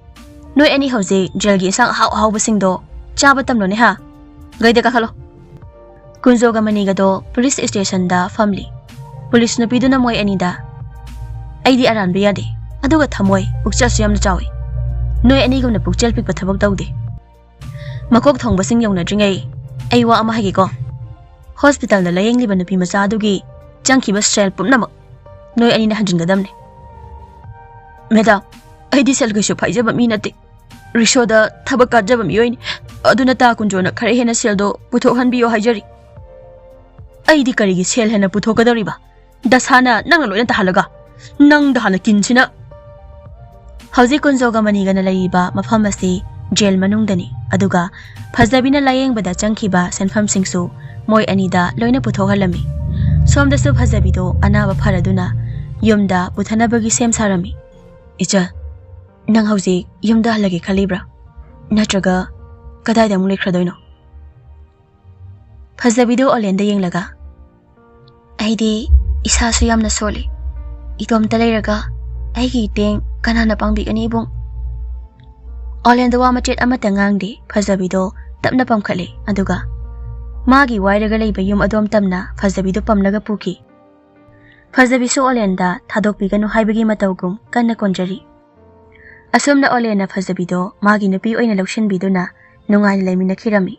ꯅꯣꯏ ꯑꯅꯤ ꯍꯧꯖꯤꯛ ꯖꯦꯜꯒꯤ ꯏꯟꯁꯥꯡ ꯑꯍꯥꯎ ꯑꯍꯥꯎꯕꯁꯤꯡꯗꯣ ꯆꯥꯕ ꯇꯝꯂꯣꯅꯦ ꯍꯥ? ꯒꯥꯔꯤꯗ ꯀꯥꯈꯠꯂꯣ"꯫ ꯀꯨꯟꯖꯣꯒ ꯃꯅꯤꯒꯗꯣ ꯄꯨꯂꯤꯁ ꯁ꯭ꯇꯦꯁꯟꯗ ꯐꯝꯂꯤ꯫ ꯄꯨꯂꯤꯁ ꯅꯨꯄꯤꯗꯨꯅ ꯃꯣꯏ ꯑꯅꯤꯗ, "ꯑꯩꯗꯤ ꯑꯔꯥꯟꯕ ꯌꯥꯗꯦ, ꯑꯗꯨꯒ ꯊꯝꯃꯣꯏ ꯄꯨꯛꯆꯦꯜꯁꯨ ꯌꯥꯝꯅ ꯆꯥꯎꯏ꯫ ꯅꯣꯏ ꯑꯅꯤꯒꯨꯝꯅ ꯄꯨꯛꯆꯦꯜ ꯄꯤꯛꯄ ꯊꯕꯛ ꯇꯧꯗꯦ꯫ ꯃꯀꯣꯛ ꯊꯣꯡꯕꯁꯤꯡ ꯌꯧꯅꯗ꯭ꯔꯤꯉꯩ ꯑꯩ ꯋꯥ ꯑꯃ ꯍꯥꯏꯒꯦꯀꯣ꯫ ꯍꯣꯁꯄꯤꯇꯥꯜꯗ ꯂꯥꯌꯦꯡꯂꯤꯕ ꯅꯨꯄꯤ ꯃꯆꯥ ꯑꯗꯨꯒꯤ ꯆꯪꯈꯤꯕ ꯁꯦꯜ ꯄꯨꯝꯅꯃꯛ ꯅꯣꯏ ꯑꯅꯤꯅ ꯍꯟꯖꯤꯟꯒꯗꯕꯅꯤ"꯫ "ꯃꯦꯗꯥꯝ, ꯑꯩꯗꯤ ꯁꯦꯜ ꯀꯩꯁꯨ ꯄꯥꯏꯖꯕ ꯃꯤ ꯅꯠꯇꯦ꯫ ꯔꯤꯛꯁꯣꯗ ꯊꯕꯛ ꯀꯥꯖꯕ ꯃꯤꯑꯣꯏꯅꯤ꯫ ꯑꯗꯨꯅ ꯇꯥ ꯀꯨꯟꯖꯣꯅ ꯈꯔ ꯍꯦꯟꯅ ꯁꯦꯜꯗꯣ ꯄꯨꯊꯣꯛꯍꯟꯕꯤꯌꯣ ꯍꯥꯏꯖꯔꯤ"꯫ "ꯑꯩꯗꯤ ꯀꯔꯤꯒꯤ ꯁꯦꯜ ꯍꯦꯟꯅ ꯄꯨꯊꯣꯛꯀꯗꯧꯔꯤꯕ? ꯗꯁꯥꯅ ꯅꯪꯅ ꯂꯣꯏꯅ ꯇꯥꯍꯜꯂꯒ꯫ ꯅꯪꯗ ꯍꯥꯟꯅ ꯀꯤꯟꯁꯤꯅ"꯫ ꯍꯧꯖꯤꯛ ꯀꯨꯟꯖꯣꯒ ꯃꯅꯤꯒꯅ ꯂꯩꯔꯤꯕ ꯃꯐꯝ ꯑꯁꯤ ꯖꯦꯜ ꯃꯅꯨꯡꯗꯅꯤ, ꯑꯗꯨꯒ ꯐꯖꯕꯤꯅ ꯂꯥꯌꯦꯡꯕꯗ ꯆꯪꯈꯤꯕ ꯁꯦꯟꯐꯝꯁꯤꯡꯁꯨ ꯃꯣꯏ ꯑꯅꯤꯗ ꯂꯣꯏꯅ ꯄꯨꯊꯣꯛꯍꯜꯂꯝꯃꯤ꯫ ꯁꯣꯝꯗꯁꯨ ꯐꯖꯕꯤꯗꯣ ꯑꯅꯥꯕ ꯐꯔꯗꯨꯅ ꯌꯨꯝꯗ ꯄꯨꯊꯅꯕꯒꯤ ꯁꯦꯝ ꯁꯥꯔꯝꯃꯤ꯫ "ꯏꯆꯜ, ꯅꯪ ꯍꯧꯖꯤꯛ ꯌꯨꯝꯗ ꯍꯜꯂꯒꯦ ꯈꯜꯂꯤꯕ꯭ꯔꯥ? ꯅꯠꯇ꯭ꯔꯒ ꯀꯗꯥꯏꯗ ꯑꯃꯨꯛ ꯂꯩꯈ꯭ꯔꯗꯣꯏꯅꯣ?" ꯐꯖꯕꯤꯗꯣ ꯑꯣꯂꯦꯟꯗ ꯌꯦꯡꯂꯒ, "ꯑꯩꯗꯤ ꯏꯁꯥꯁꯨ ꯌꯥꯝꯅ ꯁꯣꯜꯂꯤ꯫ ꯏꯇꯣꯝꯇ ꯂꯩꯔꯒ ꯑꯩꯒꯤ ꯏꯇꯦꯡ ꯀꯅꯥꯅ ꯄꯥꯡꯕꯤꯒꯅꯤ ꯏꯕꯨꯡ?" ꯑꯣꯂꯦꯟꯗ ꯋꯥ ꯃꯆꯦꯠ ꯑꯃꯠꯇ ꯉꯥꯡꯗꯦ꯫ ꯐꯖꯕꯤꯗꯣ ꯇꯞꯅ ꯄꯝꯈꯠꯂꯦ, ꯑꯗꯨꯒ ꯃꯥꯒꯤ ꯋꯥꯏꯔꯒ ꯂꯩꯕ ꯌꯨꯝ ꯑꯗꯣꯝ ꯇꯝꯅ ꯐꯖꯕꯤꯗꯣ ꯄꯝꯂꯒ ꯄꯨꯈꯤ꯫ ꯐꯖꯕꯤꯁꯨ ꯑꯣꯂꯦꯟꯗ ꯊꯥꯗꯣꯛꯄꯤꯒꯅꯨ ꯍꯥꯏꯕꯒꯤ ꯃꯇꯧꯒꯨꯝ ꯀꯟꯅ ꯀꯣꯟꯖꯔꯤ꯫ ꯑꯁꯨꯝꯅ ꯑꯣꯂꯦꯟꯅ ꯐꯖꯕꯤꯗꯣ ꯃꯥꯒꯤ ꯅꯨꯄꯤ ꯑꯣꯏꯅ ꯂꯧꯁꯤꯟꯕꯤꯗꯨꯅ ꯅꯨꯡꯉꯥꯏꯅ ꯂꯩꯃꯤꯟꯅꯈꯤꯔꯝꯃꯤ꯫